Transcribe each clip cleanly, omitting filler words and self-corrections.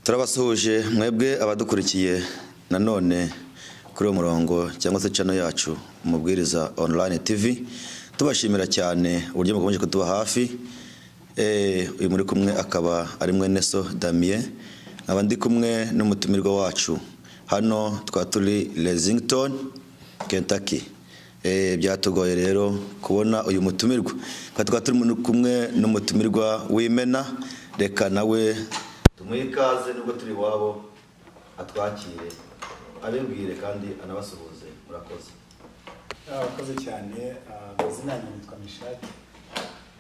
Turabasuhuje mwebwe abadukurikiye nanone kuri uwo murongo cyangwa se channel yacu Umubwiriza Online TV, tubashimira cyane uburyo mukomeje kutuba hafi. Uyu muri kumwe akaba ari mwene so Damien, nkaba ndi kumwe n'umutumirwa wacu hano twa turi Lexington, Kentucky. Byatugoye rero kubona uyu mutumirwa, tukaba turi kumwe n'umutumirwa w'Imena. Reka nawe tumuhe ikaze nubwo turi iwabo, atwakire, abibwire kandi anabasuhuze. Murakoze. Abakoze cyane. Amazina yanjye nitwa Mishaki.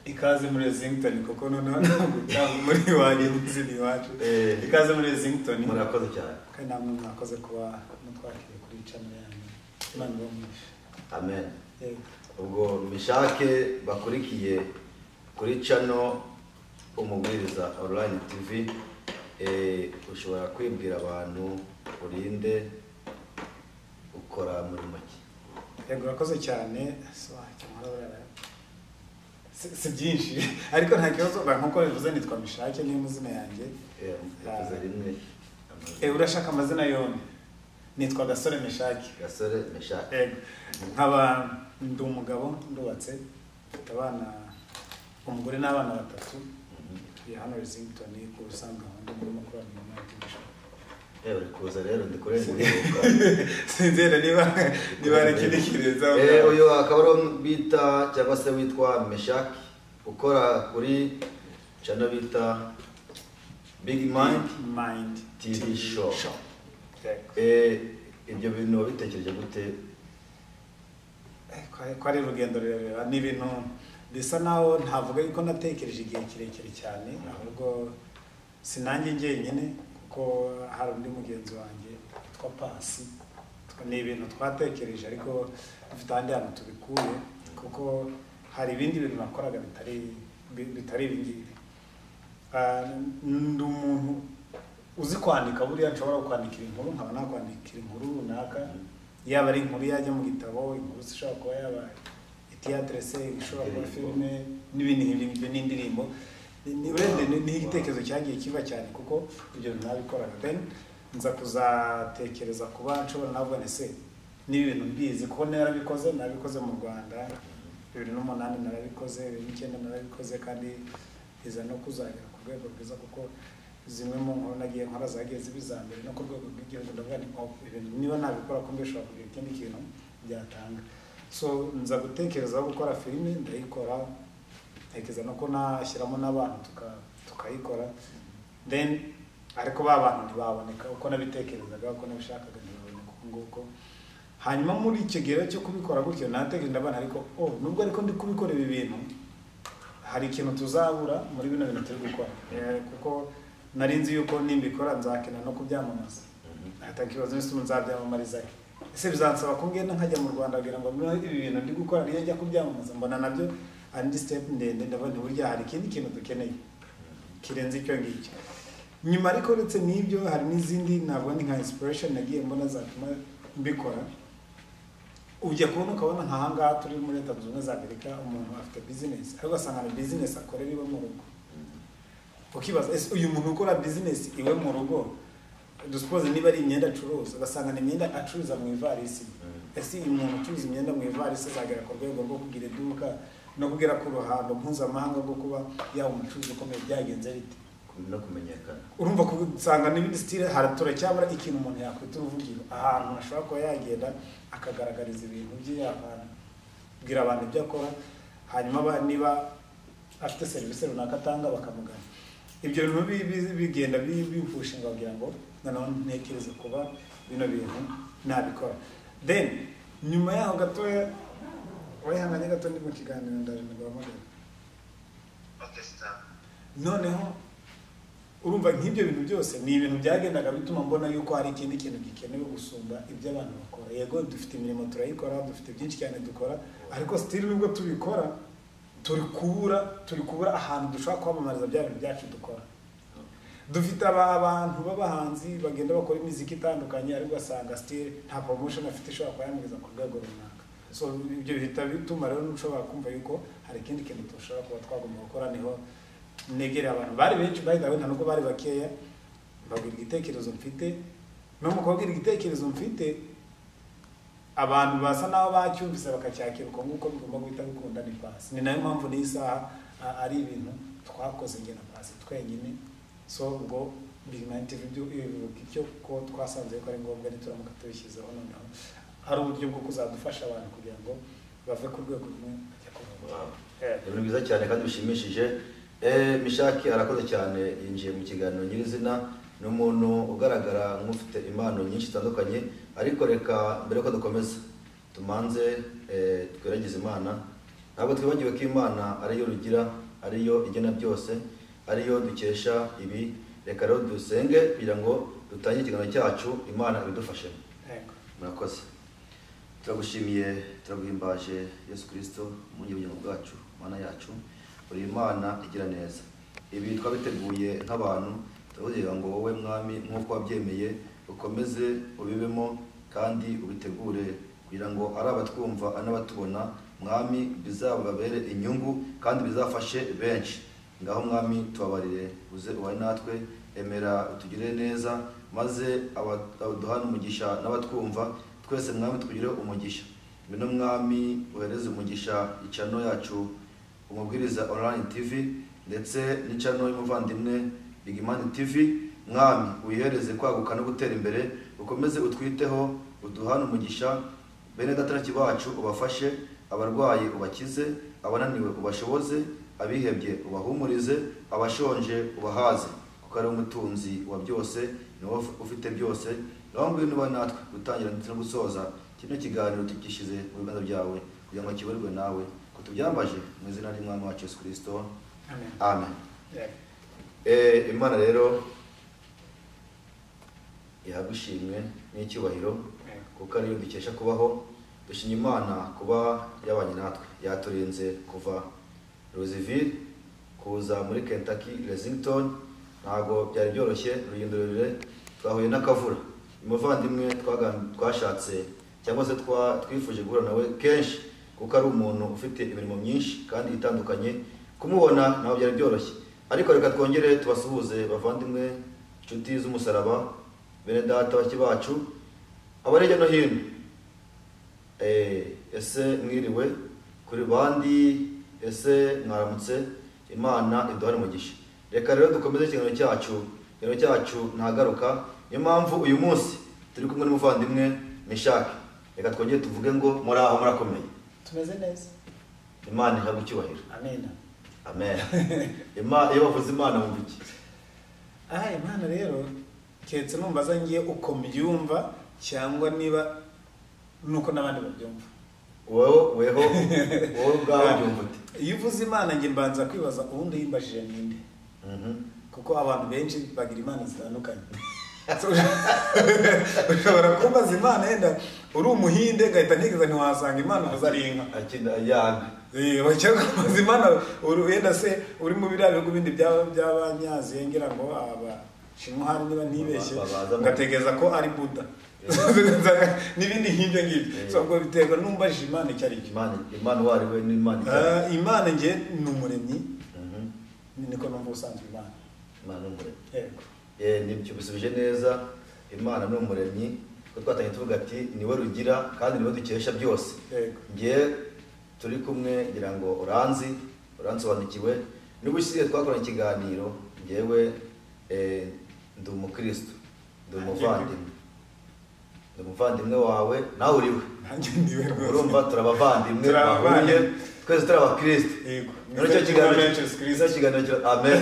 Ikaze muri Lexington, kuko noneho ntabwo utaha muri wanjye n'izindi iwacu. Ikaze muri Lexington. Murakoze cyane. Kandi namwe mwakoze kuba mutwakiriye kuri channel yanyu. Imana ibahe umugisha. Amen. Yego. Ubwo Mishake bakurikiye kuri channel Umubwiriza Online TV, ushobora kwibwira abantu urinde, ukora muri make? Yego, urakoze cyane. So, icyo nkora buriya si byinshi, ariko nta kibazo. Nkuko bivuze, nitwa Mishake, niyo mazina yanjye. Yavuze rimwe amazina. Urashaka amazina yombi? Nitwa Gasore Mishake. Gasore Mishake. Yego. Nkaba ndi umugabo, ndubatse, mfite abana, umugore n'abana batatu. Tuye hano Lexington ku busanzwe aho ndi muri mukuru wa nyuma y'Igisho. Uri kuza rero ndi kurenga uribuka. Sinzera niba hari ikindi kirenze aho ngaho. Uyu akaba ari uwo bita cyangwa se witwa Meshaki, ukora kuri channel bita Big Mind Mind TV Show. Yego. Ibyo bintu wabitekereje gute? Ko ari urugendo rurerure, ni ibintu bisa naho ntavuga yuko natekereje igihe kirekire cyane, ahubwo sinanjye njyenyine, kuko hari undi mugenzi wanjye witwa Pasi. Ni ibintu twatekereje ariko dufite ahandi hantu tubikuye, kuko hari ibindi bintu nakoraga bitari ibi ngibi. Ndi umuntu uzi kwandika. Buriya nshobora kwandikira inkuru, nkaba nakwandikira inkuru runaka, yaba ari inkuru yajya mu gitabo, inkuru ishobora kuba yaba théâtre se, ishobora kuba filime n'ibindi nk'ibyo ngibyo n'indirimbo. Urebye ni igitekerezo cyagiye kiva cyane kuko ibyo bintu nabikoraga. Then nza kuzatekereza kuba nshobora navuga nti: "Se n'ibi bintu mbizi?" Kuko narabikoze, nabikoze mu Rwanda 2008, narabikoze 2009, narabikoze kandi iza no kuzagera ku rwego rwiza, kuko zimwe mu nkuru nagiye nkora zagiye ziba iza mbere no ku rwego rw'igihugu. Ndavuga nti: "Oh, ibintu niba nabikora, ko mbishobora kugira ikindi kintu byatanga." So nza gutekereza gukora filime, ndayikora, ntekereza no ko nashyiramo n'abantu tukayikora. Then ariko ba bantu ntibaboneka uko nabitekerezaga, uko nabishakaga, ntibaboneka uko nguko. Hanyuma muri icyo gihe cyo kubikora gutyo, natekereje, ndabona ariko, oh, nubwo ariko ndi kubikora ibi bintu, hari ikintu tuzabura muri bino bintu turi gukora. Kuko nari nzi yuko nimbikora nzakena no kubyamamaza. Ahita ikibazo: ese nzabyamamariza he? Ese bizansaba ko ngenda nkajya mu Rwanda kugira ngo mbone ibi bintu ndi gukora? Niyo njya kubyamamaza, mbona nabyo andi step ndende. Ndabona burya hari ikindi kintu dukeneye kirenze icyo ngicyo. Nyuma ariko, uretse n'ibyo, hari n'izindi navuga ni nka inspiration nagiye mbona zatuma mbikora. Ujya kubona ukabona nk'ahangaha turi muri Leta Zunze Ubumwe za Amerika, umuntu afite business, ariko ugasanga ni business akorera iwe mu rugo. Ukibaza: ese uyu muntu ukora business iwe mu rugo, dusuppose niba ari imyenda acuruza, ugasanga ni imyenda acuruza mu ivarisi, ese uyu muntu ucuruza imyenda mu ivarisi azagera ku rwego rwo kugira iduka no kugera ku ruhando mpuzamahanga rwo kuba yaba umucuruzi ukomeye byagenze bite? No kumenyekana. Urumva usanga n'ibindi still hari turacyabura ikintu umuntu yakwita uruvugiro, ahantu ashobora kuba yagenda akagaragariza ibintu bye, akabwira abantu ibyo akora, hanyuma niba afite serivisi runaka atanga bakamugana. Ibyo bintu bigenda bimpushinga kugira ngo noneho ntekereze kuba bino bintu nabikora. Then nyuma yaho gatoya, wihanganye gato, ndi mu kiganiro, ndaje ndaguhamagara. Okay, sir. Noneho urumva nk'ibyo bintu byose ni ibintu byagendaga bituma mbona yuko hari ikindi kintu gikenewe gusumba ibyo abantu bakora. Yego, dufite imirimo turayikora, dufite byinshi cyane dukora, ariko still nubwo tubikora turi kubura ahantu dushobora kwamamariza bya bintu byacu dukora. Dufite abantu b'abahanzi bagenda bakora imiziki itandukanye, ariko ugasanga still nta promotion afite ishobora kuba yamugeza ku rwego runaka. So ibyo bihita bituma rero ushobora kumva yuko hari ikindi kintu dushobora kuba twagomba gukora. Niho negereye abantu bari benshi, by the way, nta nubwo bari bakeya. Mbabwira igitekerezo mfite, no mu kubabwira igitekerezo mfite abantu basa naho bacyumvise bakacyakira uko nguko bigomba guhita bikunda ni Pasi. Ni nayo mpamvu n'iyi saha ari ibintu twakoze njye na Pasi twenyine. So ubwo Big Man TV bivuga icyo ko twasanze ko ari ngombwa, nituramuka tubishyizeho noneho hari uburyo bwo kuzadufasha abantu kugira ngo bave ku rwego rumwe bajya ku rundi. Ibintu byiza cyane kandi bishimishije. Mishaki arakoze cyane, yinjiye mu kiganiro nyirizina. Ni umuntu ugaragara nk'ufite impano nyinshi zitandukanye, ariko reka mbere yuko dukomeza tumanze twiragize Imana. Ntabwo twibagiwe ko Imana ariyo rugira, ariyo igena byose, ariyo dukesha ibi. Reka rero dusenge kugira ngo dutangire ikiganiro cyacu, Imana ibidufashemo. Murakoze. Turagushimiye, turaguhimbaje Yesu Kristo, umwungeri w'ubugingo bwacu, Mana yacu, uri Imana igira neza. Ibi twabiteguye nk'abantu, turavugira ngo wowe Mwami nk'uko wabyemeye ukomeze ubibemo kandi ubitegure kugira ngo ari abatwumva ari n'abatubona, Mwami bizababere inyungu kandi bizafashe benshi. Ngaho Mwami tubabarire, uze ubane natwe, emera utugirire neza, maze abaduhane umugisha n'abatwumva twese Mwami tugire umugisha. Ngwino Mwami uhereze umugisha icano yacu Umubwiriza Online TV ndetse n'icano y'umuvandimwe Big Man TV. Mwami uyihereze kwaguka no gutera imbere, ukomeze utwiteho, uduhane umugisha. Bene data na bacu ubafashe, abarwayi ubakize, abananiwe ubashoboze, abihebye ubahumurize, abashonje ubahaze, kuko ari umutunzi wa byose, ni wowe ufite byose. Ngaho ngwino ubane natwe gutangira ndetse no gusoza kino kiganiro tugishyize mu biganza byawe kugira ngo kiyoborwe nawe, ko tubyambaje mu izina ry'Umwami wacu Yesu Kristo. Amen. Amen. Imana rero ihabwe ishimwe n'icyubahiro, kuko ariyo dukesha kubaho. Dushimye Imana kuba yabanye natwe, yaturinze kuva Louisville kuza muri Kentucky Lexington. Ntabwo byari byoroshye, urugendo rurerure, twahuye n'akavura. Umuvandimwe twashatse cyangwa se twifuje guhura nawe kenshi, kuko ari umuntu ufite imirimo myinshi kandi itandukanye. Kumubona ntabwo byari byoroshye, ariko reka twongere tubasuhuze bavandimwe, inshuti z'umusaraba, bene data bake bacu abari hirya no hino. Ese mwiriwe kuri bandi, ese mwaramutse? Imana iduhane umugisha. Reka rero dukomeze ikiganiro cyacu. Ikiganiro cyacu ntagaruka, niyo mpamvu uyu munsi turi kumwe n'umuvandimwe Mishaki. Reka twongere tuvuge ngo muraho, murakomeye? Tumeze neza. Imana ihabwe icyubahiro. Amen. Amen. Iyo bavuze Imana wumva iki? Imana rero keretse numbaza ngiye uko mbyumva cyangwa niba nuko n'abandi babyumva. Wowe ubwawe ubyumva ute? Iyo uvuze Imana njye mbanza kwibaza ubundi yimbajije ninde? Kuko abantu benshi bagira imana zitandukanye. Ushobora kumbaza Imana yenda uri umuhinde ngahita ntekereza ntiwasanga Imana uvuze ari inka. Cyangwa kumbaza Imana wenda se uri mu biriya bihugu bindi by'abanyaziya ngira ngo abashinwa hari niba ntibeshye, ngatekereza ko ari Buddha n'ibindi nk'ibyo ngibyo. So ubwo biterwa n'umbajije Imana icyo ari cyo. Imana uwo ari we n'Imana icyo ari cyo. Imana njye ni umuremyi, niko numva ubusanzwe Imana. Imana ni umuremyi. Yego. Nibyo bisubije neza. Imana ni umuremyi, kuko twatangiye tuvuga ati niwe rugira kandi niwe dukesha byose. Njye turi kumwe ngira ngo uranzi, uransobanukiwe. N'ubushize twakoranye ikiganiro, njyewe ndi umukristo, ndi umuvandimwe, ndi umuvandimwe wawe, nawe uriwe. Urumva turabavandimwe, twese turi abakristo. Icyo kiganiro, amen.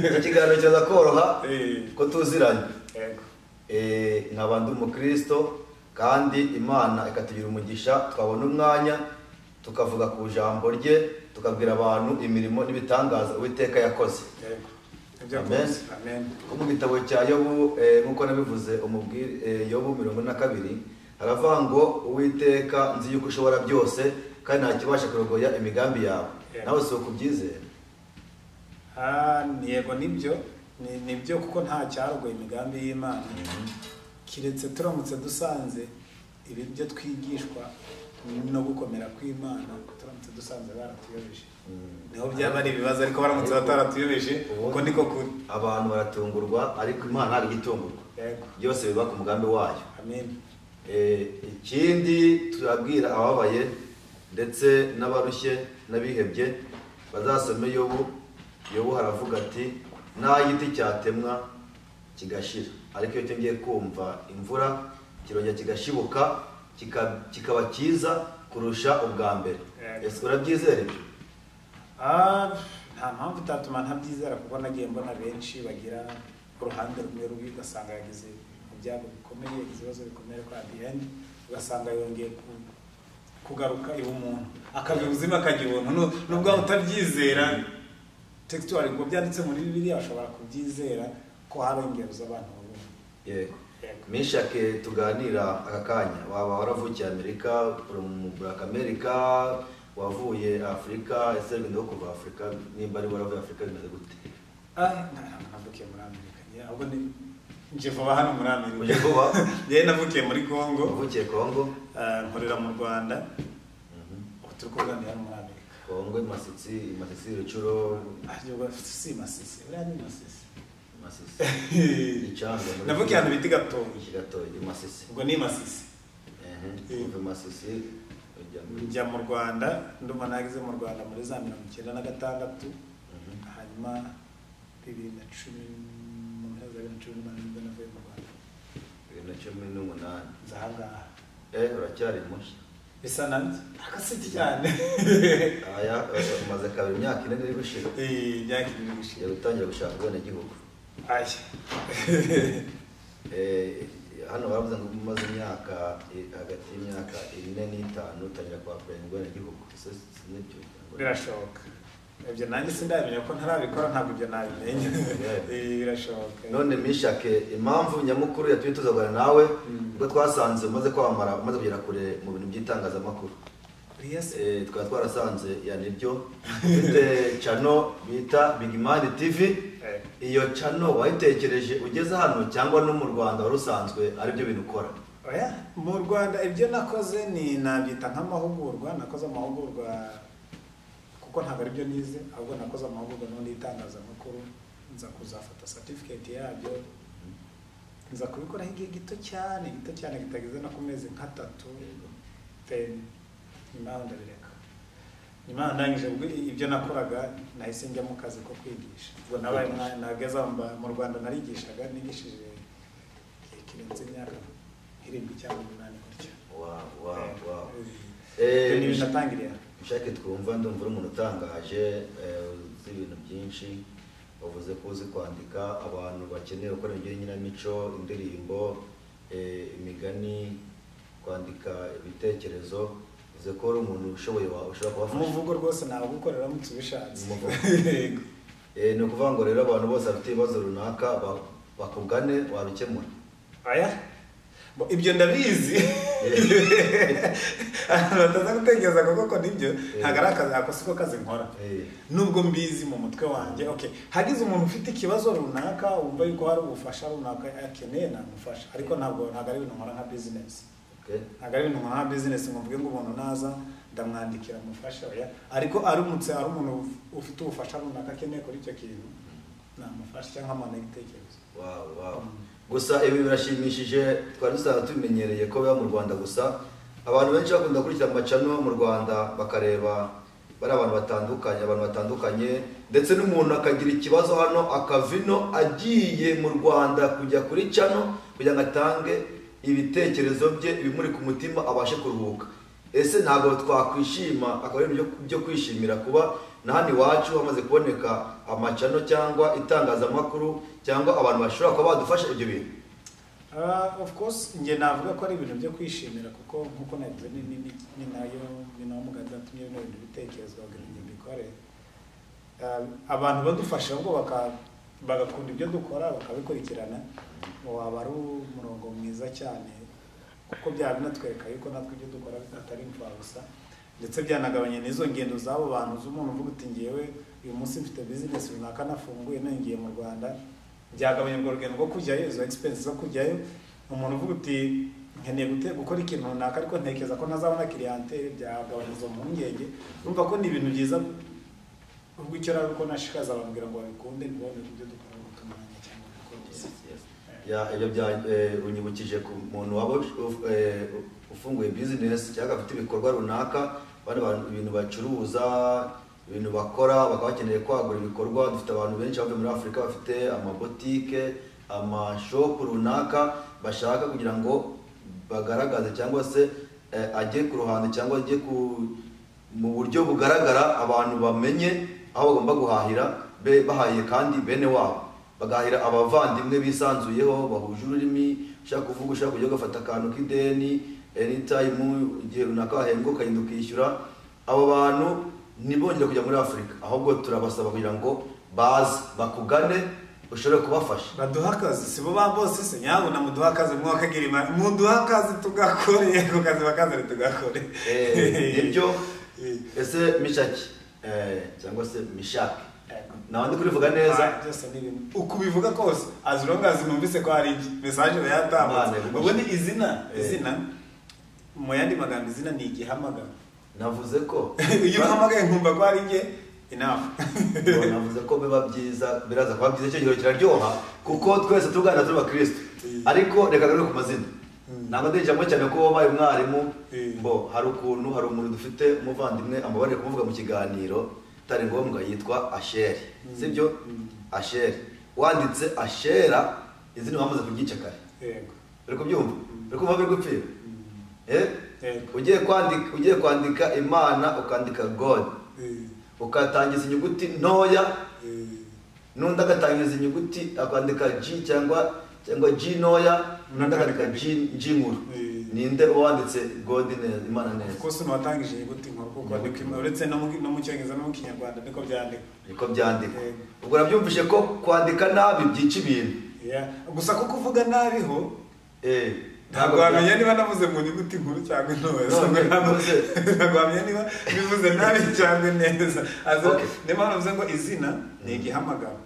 Icyo kiganiro kiraza koroha ko tuziranye. Nkaba ndi umukristo kandi Imana ikatugira umugisha, twabona umwanya tukavuga ku ijambo rye, tukabwira abantu imirimo n'ibitangaza Uwiteka yakoze. Amen. Ko mu gitabo cya Yobu, nk'uko nabivuze, Yobu 42 haravuga ngo Uwiteka nzi yuko ushobora byose kandi nta kibasha kurogoya imigambi yawe. Nawe si ukubyizera? Yego nibyo, nibyo kuko nta cyarogoye imigambi y'Imana, kiretse turamutse dusanze ibi byo twigishwa no gukomera kw'Imana turamutse dusanze baratuyobeje. Niho byaba ari ibibazo, ariko baramutse bataratuyobeje uko niko kuri. Abantu baratungurwa ariko Imana ntabwo igitungurwa. Byose biba ku mugambi wayo. Amen. Ikindi turabwira ababaye ndetse n'abarushye n'abihebye bazasome Yobu. Yobu haravuga ati nta giti cyatemwa kigashira, ariko iyo cyongeye kumva imvura kirongera kigashibuka kikaba cyiza kurusha ubwa mbere. Ese urabyizera ibyo? Nta mpamvu itatuma ntabyizera, kuko nagiye mbona benshi bagira uruhande rumwe rubi, ugasanga yagize ibyago bikomeye, yagize ibibazo bikomeye, ariko at the end ugasanga yongeye kugaruka iba umuntu, akaba ubuzima, akajya ubuntu. Nubwo utabyizera textually ngo byanditse muri Bibiliya, ushobora kubyizera ko hari ingero z'abantu babona. Yego. Mishake tuganira aka kanya, waba waravukiye Amerika, uri mu Black America, wavuye Afrika, ese urugendo rwo kuva Afrika nimba ari waravuye Afrika bimeze gute? Navukiye muri Amerika, ahubwo ni nje vuba hano muri Amerika. Uje vuba? Njye navukiye muri Congo. Wavukiye Congo? Nkorera mu Rwanda. Ubu turi kuganira hano muri Amerika. Congo, Masisi, Rucuro. Si Masisi, uriya ni Masisi. Masisi. Icyango. Navukiye ahantu bita Gatoyi. Gatoyi, Masisi. Ubwo ni Masisi. Uva Masisi njya mu Rwanda, ndumva nageze mu Rwanda muri za 96, hanyuma 2010, mu mpera za 2018 nibwo navuye mu Rwanda. 2018. Nza aha ngaha. Uracyari mushya. Bisa nabyo akasiti cyane. Aya umaze kabiri imyaka 4 iri gushira. Imyaka 4 iri gushira. Yo gutangira gushaka ubwenegihugu. Aya. Hano baravuze ngo umaze imyaka hagati y'imyaka 4 n'5 utangira kwapurayinga ubwenegihugu. Ese nibyo? Birashoboka. Ibyo nanjye sindabimenya ko ntarabikora, ntabwo ibyo nabimenya. Birashoboka. None Mishake, impamvu nyamukuru yatumye tuzagana nawe ubwo twasanze umaze kwamamara, umaze kugera kure mu bintu by'itangazamakuru. Twaba twarasanze ya nibyo ufite channel bita Big Man TV. Iyo channel wayitekereje ugeze hano cyangwa no mu Rwanda wari usanzwe ari byo bintu ukora? Oya, mu Rwanda ibyo nakoze ni nabyita nk'amahugurwa. Nakoze amahugurwa kuko ntabwo ari byo nize, ahubwo nakoze amahugurwa n'undi itangazamakuru, nza kuzafata certificate yabyo, nza kubikoraho igihe gito cyane, gito cyane kitageze no ku mezi nk'atatu, then nyuma yaho ndabireka. Nyuma yaho ndangije ubwo ibyo nakoraga nahise njya mu kazi ko kwigisha. Ubwo nabaye nageze mu Rwanda narigishaga, nigishije igihe kirenze imyaka 7 cyangwa 8 gutya. Wow. Ibyo ni ibintu natangiriye. Mishake twumva, ndumva uri umuntu utangaje, uzi ibintu byinshi, wavuze ko uzi kwandika, abantu bakeneye gukora ibintu, indirimbo, imigani, kwandika ibitekerezo, uzi ko uri umuntu ushoboye, ushobora kubafasha. Umuvugo rwose nawugukorera uramutse ubishatse. Ni ukuvuga ngo rero abantu bose bafite ibibazo runaka bakugane wabikemura. Aya? Ibyo ndabizi. Bataza gutekereza koko ko nibyo, ntabwo ari akazi, ako siko kazi nkora. Nubwo mbizi mu mutwe wanjye, okay, hagize umuntu ufite ikibazo runaka wumva yuko hari ubufasha runaka akeneye namufasha, ariko ntabwo ari ibintu nkora nka business. Ntabwo ari ibintu nkora nka business ngo mvuge ngo umuntu naza ndamwandikira amufasha, oya. Ariko aramutse ari umuntu ufite ubufasha runaka akeneye kuri icyo kintu namufasha cyangwa nkamuha igitekerezo. Wow. Gusa ibi birashimishije, twari dusanzwe tubimenyereye ko biba mu Rwanda gusa. Abantu benshi bakunda gukurikira amacano mu Rwanda bakareba bari abantu batandukanye, ndetse n'umuntu akagira ikibazo hano akavino agiye mu Rwanda kujya kuri channel kugira ngo atange ibitekerezo bye ibimuri ku mutima abashe kuruhuka. Ese ntabwo twakwishima, akaba ari byo kwishimira kuba na hano iwacu hamaze kuboneka amacano cyangwa itangazamakuru cyangwa abantu bashobora kuba badufasha ibyo bintu? Of course nge navuga ko ari ibintu byo kwishimira, kuko nkuko nabivuze ni nayo ni nawo mugambi watumye bino bintu bitekerezwa kugira ngo mbikore. Abantu badufasha ahubwo bagakunda ibyo dukora bakabikurikirana, waba ari umurongo mwiza cyane, kuko byaba binatwereka yuko natwe ibyo dukora atari imfabusa, ndetse byanagabanya n'izo ngendo z'abo bantu z'umuntu uvuga uti ngewe uyu munsi mfite business runaka nafunguye none ngiye mu Rwanda, byagabanya urwo rugendo rwo kujyayo, izo expenses zo kujyayo. Umuntu uvuga uti Nkeneye gukora ikintu runaka ariko ntekereza ko ntazabona clientele, byagabanya izo mpungenge. Urumva ko ni ibintu byiza. Ubwo icyo rero uko nashikaza bambwira ngo babikunde, ntibabone ibyo dukora guta umwanya cyangwa gukora ubusa. Ya, ibyo bya unyibukije ku muntu waba ufunguye business cyangwa afite ibikorwa runaka, bano bantu ibintu bacuruza, ibintu bakora, bakaba bakeneye kwagura ibikorwa. Dufite abantu benshi bavuye muri Afurika bafite amabotike, amashopu runaka, bashaka kugira ngo bagaragaze cyangwa se ajye ku ruhando cyangwa ajye mu buryo bugaragara, abantu bamenye aho bagomba guhahira, bahahiye kandi bene wabo, bagahahira abavandimwe bisanzuyeho, bahuje ururimi. Ushaka kuvuga, ushaka kujya ugafata akantu k'ideni anytime, igihe runaka wahembwa ukagenda ukishyura. Abo bantu ntibongere kujya muri Afurika, ahubwo turabasaba kugira ngo baze bakugane, ushobore kubafasha. Baduha akazi, si bo ba bose se? Nyabuna muduha akazi, mwakagira Imana, muduha akazi tugakore, ako kazi bakazane tugakore. Nibyo. Ese Mishaki, cyangwa se Mishaki, nawe ndi kurivuga neza? Ah, byose ni bimwe uko ubivuga kose, as long as numvise ko hari iki message iba yatambutse. Imana. Ubundi izina, izina mu yandi magambo, izina ni igihamagaro. Navuze ko Iyo uhamagaye nkumva ko ari njye, enough. Ngo navuze ko biba byiza, biraza kuba byiza, icyo gihe kiraryoha kuko twese tuganira turi abakristo. Ariko reka garuke ku mazina, ntabwo ndinjiramo cyane ko wabaye umwarimu. Mbo hari ukuntu hari umuntu dufite umuvandimwe, ambabarire kumuvuga mu kiganiro bitari ngombwa, yitwa Asheri, sibyo? Asheri, wanditse Ashera, izina bamaze kuryica kare. Yego. Uri kubyumva? Uri kumva biri gupfira? Yego. Ugiye kwandika Imana, ukandika God, ukatangiza inyuguti ntoya, n'undi agatangiza inyuguti akandika G cyangwa G ntoya, n'undi akandika G nkuru. Ninde wanditse God neza, Imana neza? Of course watangije inyuguti nkuru, kuko uretse no mu Cyongereza no mu Kinyarwanda niko byandikwa. Niko byandikwa. Yego. Ubwo urabyumvishe ko kwandika nabi byica ibintu. Yeah. Gusa ko kuvuga nabiho, ntabwo wamenya niba navuze mu nyuguti nkuru cyangwa intoya. None, Ntabwo wamenya niba bivuze nabi cyangwa neza. Niyo mpamvu navuze ngo izina ni igihamagaro.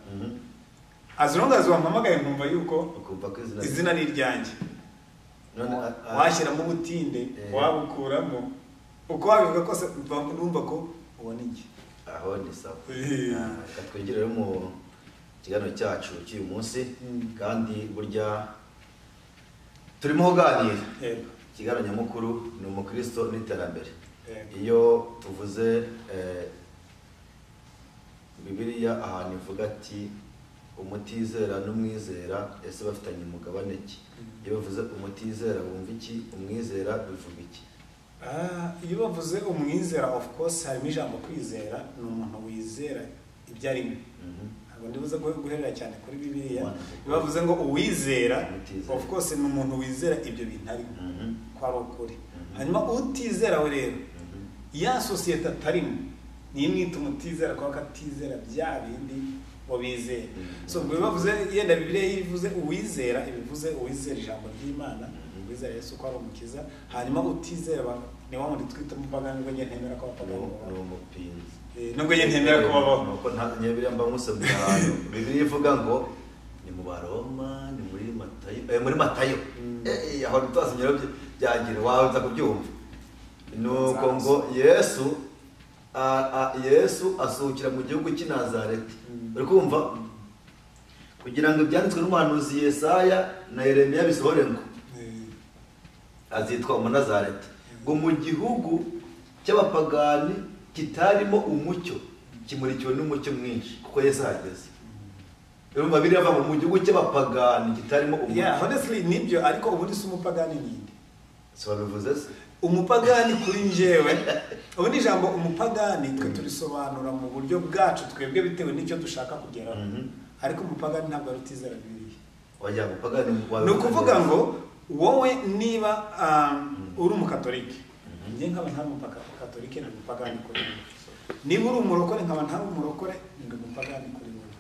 As long as wampamagaye nkumva yuko Ukumva ko izina izina ni iryanjye, None washyiramo ubutinde, wabukuramo, uko wabivuga kose, numva ko ubona iki. Aho ni sawa. Ah, reka twigire rero mu kiganiro cyacu cy'uyu munsi. Kandi burya turimo kuganira, ikiganiro nyamukuru ni umukristo n'iterambere. Iyo tuvuze Bibiliya ahantu ivuga ati umutizera n'umwizera ese bafitanye umugabane ki? Iyo bavuze umutizera bumva iki? Umwizera bivuga iki? Ah, iyo bavuze umwizera, of course harimo ijambo kwizera, ni umuntu wizera ibyo arimo. Ntabwo ndibuze guherera cyane kuri Bibiliya. Wonderful. Iyo bavuze ngo uwizera, Umutizera. of course ni umuntu wizera ibyo bintu arimo ko ari ukuri. Hanyuma utizera we rero, ya sosiyete atarimo niyo imwita umutizera, kubera ko atizera bya bindi bo bizera. So ubwo iyo bavuze, yenda Bibiliya iyo ivuze uwizera, ibivuze uwizera ijambo ry'Imana, uwizera Yesu ko ari umukiza. Hanyuma utizera ni wa wundi twita umupagani, nubwo njye ntemera ko abapagani Ni babaho. Umupinzi. Nubwo njye ntemera ko babaho. Nuko nta Bibiliya mba nkusomera ahantu Bibiliya ivuga ngo ni mu Baroma, ni muri Matayo, muri Matayo. Aho tutasomye rero byagira waza kubyumva. Nuko ngo Yesu asohokera mu gihugu cy'i Nazareti, uri kumva, kugira ngo ibyanditswe n'umuhanuzi Yesaya na Yeremiya bisohore ngo azitwa Umunazareti, ngo mu gihugu cy'abapagani kitarimo umucyo kimurikiwe n'umucyo mwinshi, kuko Yesu ahageze. Urumva biriya ava mu gihugu cy'abapagani kitarimo umucyo. Yeah, honestly nibyo, ariko ubundi si umupagani ninde? Si babivuze se? Umupagani kuri njyewe, ubundi ijambo umupagani twe turisobanura mu buryo bwacu twebwe bitewe n'icyo dushaka kugeraho. Ariko umupagani ntabwo ari utizera Bibiliya. Wajya umupagani. Ni ukuvuga ngo wowe niba uri umukatolike, njye nkaba ntari umukatolike, ni umupagani kuri wowe. Niba uri umurokore nkaba ntari umurokore, ndi umupagani kuri wowe.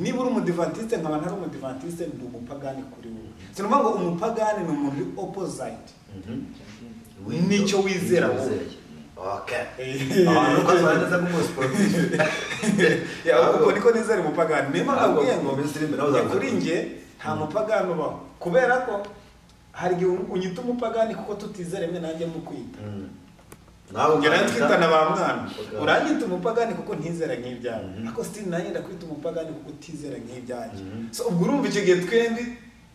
Niba uri umudivantiste nkaba ntari umudivantiste, ndi umupagani kuri wowe. Si ukuvuga ngo umupagani ni umuntu uri opposite nicyo wizera wowe. Okay, abantu ko neza nk'umusiporutifu. Yeah, uko niko nizera umupagani. Niyo mpamvu Ahubwo nakubwiye ngo mu minsi iri imbere nawe uzavuga kuri njye nta mupagani ubaho, kubera ko Hari igihe unyita umupagani kuko tutizera rimwe nanjye mukwita. Nawe Njye nawe twitana ba mwana. Okay. Uranyita umupagani kuko ntizera nk'ibyawe. Ariko still nanjye ndakwita umupagani kuko utizera nk'ibyanjye. So ubwo urumva icyo gihe twembi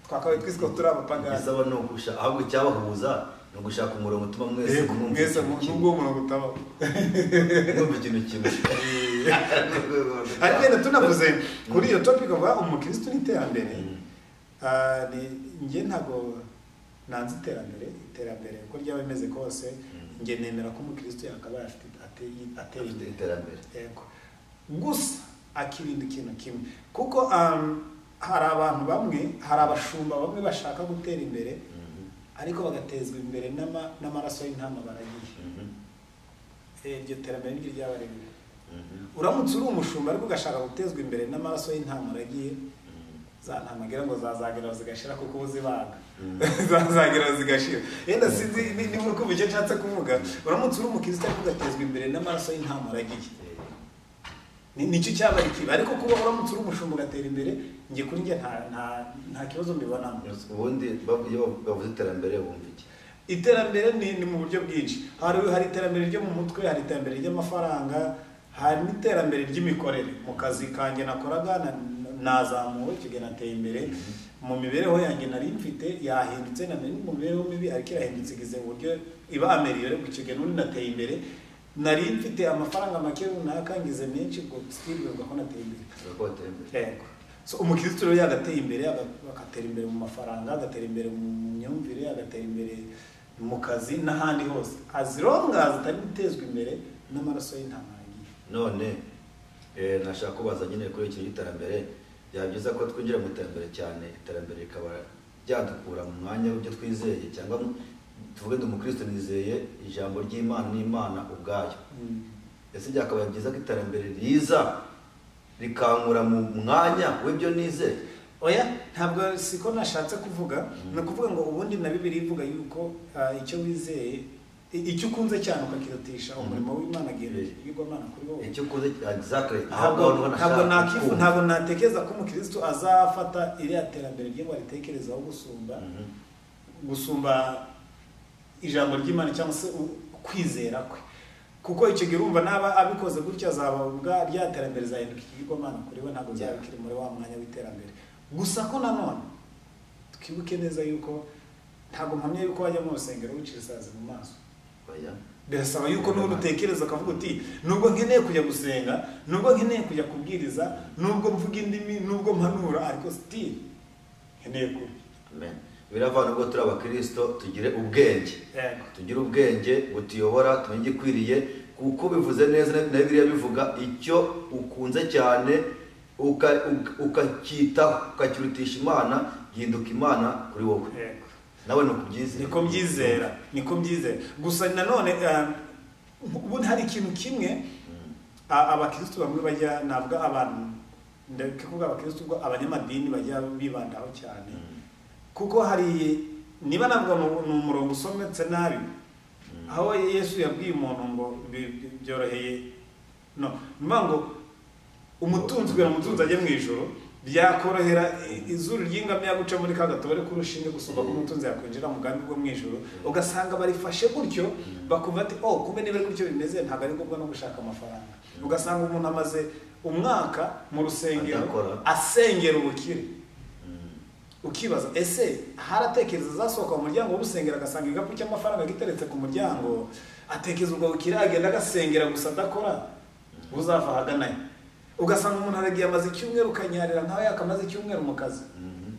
twakabaye twiswe turi abapagani. Isaba ni ugusha ahubwo icyabahuza ni ugushaka umurongo utuma mwese Yego, mwumva mwese ikintu kimwe. nubwo uwo murongo utabaho. Mwumva ikintu kimwe. Ariko wenda tunavuze kuri iyo topic avuga umukristo n'iterambere. Njye ntabwo nanze iterambere, iterambere uko ryaba rimeze kose, njye nemera ko umukristo yakabaye ateye Afite imbere. iterambere. Yego. Gusa akirinda ikintu kimwe, kuko hari abantu bamwe, hari abashumba bamwe bashaka gutera imbere, ariko bagatezwa imbere n'amaraso y'intama baragiye. Iryo terambere niryo ryaba ribi. Uramutse uri umushumba ariko ugashaka gutezwa imbere n'amaraso y'intama uragiye, za ntama ngira ngo zazagera zigashira kuko uba uzibaga. Zazagera zigashira. Yenda sinzi niba uri kumva icyo nshatse kuvuga. Uramutse uri umukristo ariko ugatezwa imbere n'amaraso y'intama uragiye, nicyo cyaba ari kibi. Ariko kuba uramutse uri umushumba ugatera imbere, njye kuri njye nta kibazo mbibonamo. Ubundi iyo bavuze iterambere bumva iki? Iterambere ni mu buryo bwinshi. Hari iterambere ryo mu mutwe, hari iterambere ry'amafaranga, hari n'iterambere ry'imikorere. Mu kazi kanjye nakoraga nazamuwe, icyo gihe nateye imbere. Mu mibereho yanjye nari mfite yahindutse, na nari mu mibereho mibi ariko irahindutse igeze mu buryo iba améliorée, icyo gihe n'ubundi nateye imbere. Nari mfite amafaranga make runaka ngize menshi, ubwo still bivuga ko nateye imbere. Bivuga ko wateye imbere. Yego. So umukristo rero yagateye imbere, agatera imbere mu mafaranga, agatera imbere mu myumvire, agatera imbere mu kazi n'ahandi hose, as long as atari gutezwa imbere n'amaraso y'intama yagiye. None nashaka kubaza nyine kuri iki cy'iterambere, byaba byiza ko twinjira mu iterambere cyane, iterambere rikaba ryadukura mu mwanya w'ibyo twizeye, cyangwa tuvuge ndi umukristo nizeye ijambo ry'Imana n'Imana ubwayo. Ese byakabaye byiza ko iterambere riza rikankura mu mwanya w'ibyo nizeye? Oya, ntabwo siko nashatse kuvuga. Ni ukuvuga ngo ubundi na Bibiliya ivuga yuko icyo wizeye, icyo ukunze cyane ukakirutisha umurimo w'Imana, igirwamana kuri wowe. Icyo ukunze, exactly. Ntabwo Ahubwo noneho ntabwo nashaka nakifu kumva. Ntabwo natekereza ko umukristo azafata iriya terambere rye ngo aritekerezaho gusumba ijambo ry'Imana cyangwa se kwizera kwe, kuko icyo gihe urumva naba abikoze gutya azaba ubwa rya terambere zahinduka ikigirwamana kuri we, ntabwo byaba bikiri muri wa mwanya w'iterambere. Gusa ko nanone twibuke neza yuko ntabwo mpamya yuko wajya mu rusengero wicira isazi mu maso. Oya. Birasaba yuko n'ubundi utekereza ukavuga uti nubwo nkeneye kujya gusenga, nubwo nkeneye kujya kubwiriza, nubwo mvuga indimi, nubwo mpanura, ariko still nkeneye kurya. Amen. Biravana ubwo turi abakristo tugire ubwenge. Yego. Tugire ubwenge butuyobora, tumenye igikwiriye, kuko bivuze neza na Bibiliya bivuga icyo ukunze cyane ukacyitaho, ukakirutisha Imana, gihinduka Imana kuri wowe. Yego. Nawe ni ukubyizera. Niko mbyizera, niko mbyizera. Gusa nanone ubundi hari ikintu kimwe abakristo bamwe bajya, navuga abantu, ndeke kuvuga abakristo, ubwo abanyamadini bajya bibandaho cyane, kuko hari niba navuga ni umurongo usometse nabi, aho Yesu yabwiye umuntu ngo byoroheye, no ni ngo umutunzi, kugira ngo umutunzi ajye mu ijuru byakorohera izuru ry'ingamiya guca muri ka gatobore k'urushinge gusumba ko umutunzi yakwinjira mu bwami bwo mu ijuru. Ugasanga barifashe gutyo, bakumva ati oh, kumbe niba ari gutyo bimeze ntabwo ari ngombwa no gushaka amafaranga. Ugasanga umuntu amaze umwaka mu rusengero Adakora. asengera ubukire. Ukibaza ese haratekereza azasohoka mu muryango w'urusengero agasanga igikapu cy'amafaranga giteretse ku muryango, atekereza ubwo bukire agenda agasengera gusa adakora buzava ahaganayo. Ugasanga umuntu aragiye amaze icyumweru ukanyarira nkawe yakamaze icyumweru mu kazi,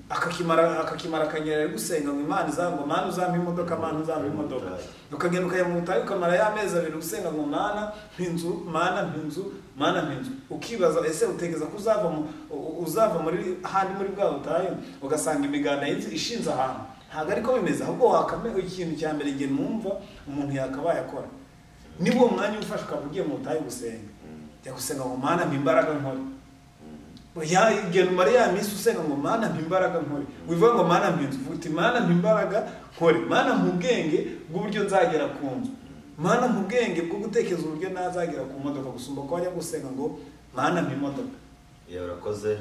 akakimara akanyarira ari gusenga ngo Imana izango, Mana uzampa imodoka, Mana uzampa imodoka. Ukagenda ukajya mu butayu ukamara y'amezi 2 usenga ngo Mana mpa inzu, Mana mpa inzu, Mana mpa inzu. Ukibaza ese utekereza ko uzava muri handi muri bwa butayu ugasanga imiganda y'inzu ishinze ahantu? Ntabwo ariko bimeze. Ahubwo wakame ikintu cya mbere nge numva umuntu yakabaye akora, niba uwo mwanya ufashe ukaba ugiye mu butayu gusenga, jya gusenga ngo Mana mpa imbaraga nkore. Ya genda umare ya minsi usenga ngo Mana mpa imbaraga nkore, wivuga ngo Mana mpa inzu, uvuga uti Mana mpa imbaraga nkore, Mana mpa ubwenge bw'uburyo nzagera ku nzu, Mana mpa ubwenge bwo gutekereza uburyo nazagera ku modoka, gusumba ko wajya gusenga ngo Mana mpa imodoka. Yewe urakoze.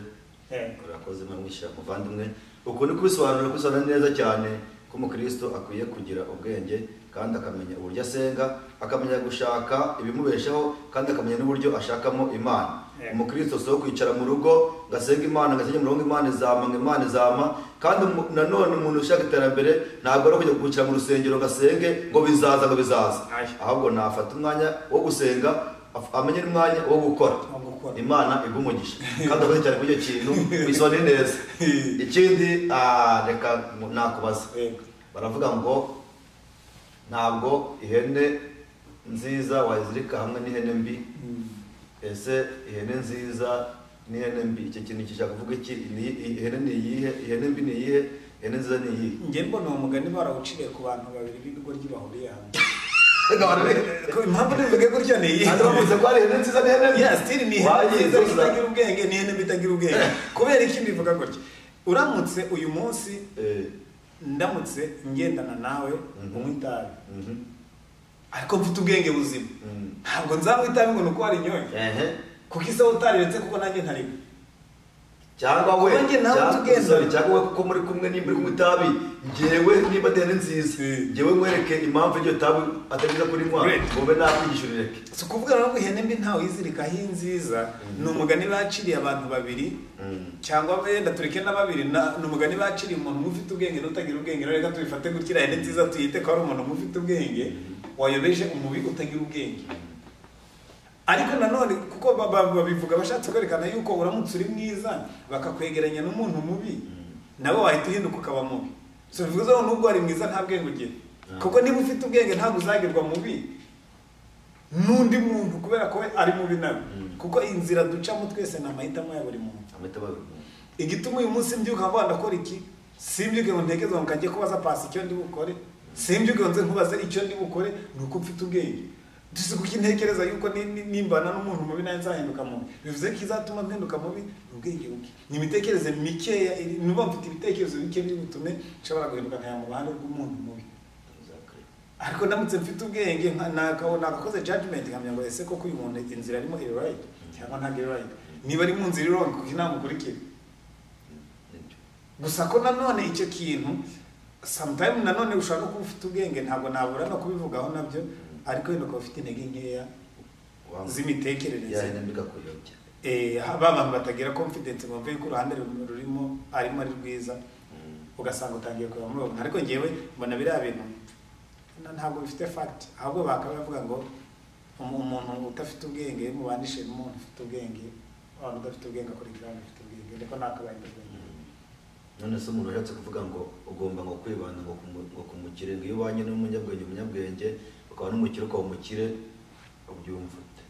Yego. Urakoze mwamwishyira muvandimwe, uko ni kubisobanura neza cyane. ko umukristo akwiye kugira ubwenge kandi akamenya uburyo asenga, akamenya gushaka ibimubeshaho, kandi akamenya n'uburyo ashakamo Imana. Umukristo si uwo kwicara mu rugo ngo asenge Imana, ngo asenge mu rugo Imana izama, ngo Imana izama. Kandi nanone umuntu ushaka iterambere ntabwo ari ukujya kwicara mu rusengero ngo asenge ngo bizaza, ngo bizaza. Ahubwo nafata umwanya wo gusenga, amenye n'umwanya wo gukora. Imana igumugisha. Kandi akoze cyane kuri icyo kintu, bisone neza. Ikindi, reka nakubaza. Baravuga ngo ntabwo ihene nziza wayizirika hamwe n'ihene mbi. Ese ihene nziza n'ihene mbi, icyo kintu gishaka kuvuga iki? Ihene ni iyihe? Ihene mbi ni iyihe? Ihene nziza ni iyihe? Njye mbona uwo mugani barawuciriye ku bantu babiri b'ibigoryi bahuriye hamwe. Impamvu nivuge gutya ni iyi. Kandi bavuze ko ari ihene nziza n'ihene mbi. Yeah, still ni ihene nziza itagira ubwenge n'ihene mbi itagira ubwenge. Kubera iki mbivuga gutya? Uramutse uyu munsi ndamutse ngendana nawe unywa itabi, ariko mfite ubwenge buzima, ntabwo nzanywa itabi ngo nuko warinyoye, kuko isaha utariretse, kuko nanjye ntarimo. Cyangwa we, cyangwa we kuko muri kumwe nimba uri kunywa itabi, njyewe niba ihene nziza, njyewe nkwereke impamvu iryo tabi atari ryiza kurinywa, ngo nakwigisha urireke. Si ukuvuga rero ngo ihene mbi ntawe uyizirikaho inziza, ni umugani baciriye abantu babiri, cyangwa wenda tureke na babiri, ni umugani baciriye umuntu ufite ubwenge n'utagira ubwenge. Reka tubifate gutya, ihene nziza tuyite ko ari umuntu ufite ubwenge wayobeje umubi utagira ubwenge. Ariko nanone kuko babivuga bashatse kwerekana yuko uramutse uri mwiza bakakwegeranya n'umuntu mubi, nawe wahita uhinduka ukaba mubi. So bivuze ngo nubwo wari mwiza nta bwenge ugira, kuko niba ufite ubwenge ntabwo uzagerwa mubi n'undi muntu kubera ko ari mubi nawe. Kuko inzira ducamo twese ni amahitamo ya buri muntu. Igituma uyu munsi mbyuka mvuga ndakora iki, simbyuke ngo ntekereze ngo kajye kubaza pasi icyo ndi bukore, simbyuke ngo nze nkubaze icyo ndi bukore, ni uko mfite ubwenge. Dusi kuki ntekereza yuko nimbana n'umuntu mubi nawe nzahinduka mubi. Bivuze ko izatuma mpinduka mubi ni ubwenge buke, ni imitekerereze mikeya. Niba mfite ibitekerezo bike biri butume nshobora guhinduka nkaya mu ruhande rw'umuntu mubi. Ariko ndamutse mfite ubwenge nakakoze judgment nkamenya ngo ese koko uyu muntu inzira arimo iri right cyangwa ntabwo iri right. Niba ari mu nzira iri wrong, kuki namukurikira? Gusa ko nanone icyo kintu sometime nanone ushaka kuba ufite ubwenge, ntabwo nabura no kubivugaho nabyo, ariko wenda ukaba ufite intege nkeya z'imitekerereze. Ba bantu batagira confidence ngo bumve yuko uruhande rurimo arimo ari rwiza, ugasanga utangiye kureba muri uwo. Ariko njyewe mbona biriya bintu ntabwo bifite fact, ahubwo bakaba bavuga ngo umuntu udafite ubwenge mubanishe n'umuntu ufite ubwenge, abantu udafite ubwenge akora ibyo ufite ubwenge, ariko nakabaye ubwenge. None se umuntu ashatse kuvuga ngo ugomba ngo kwibanda ngo ku mukire, ngo iyo ubanye n'umunyabwenge umunyabwenge ukaba n'umukire ukaba umukire, ubyumva ute?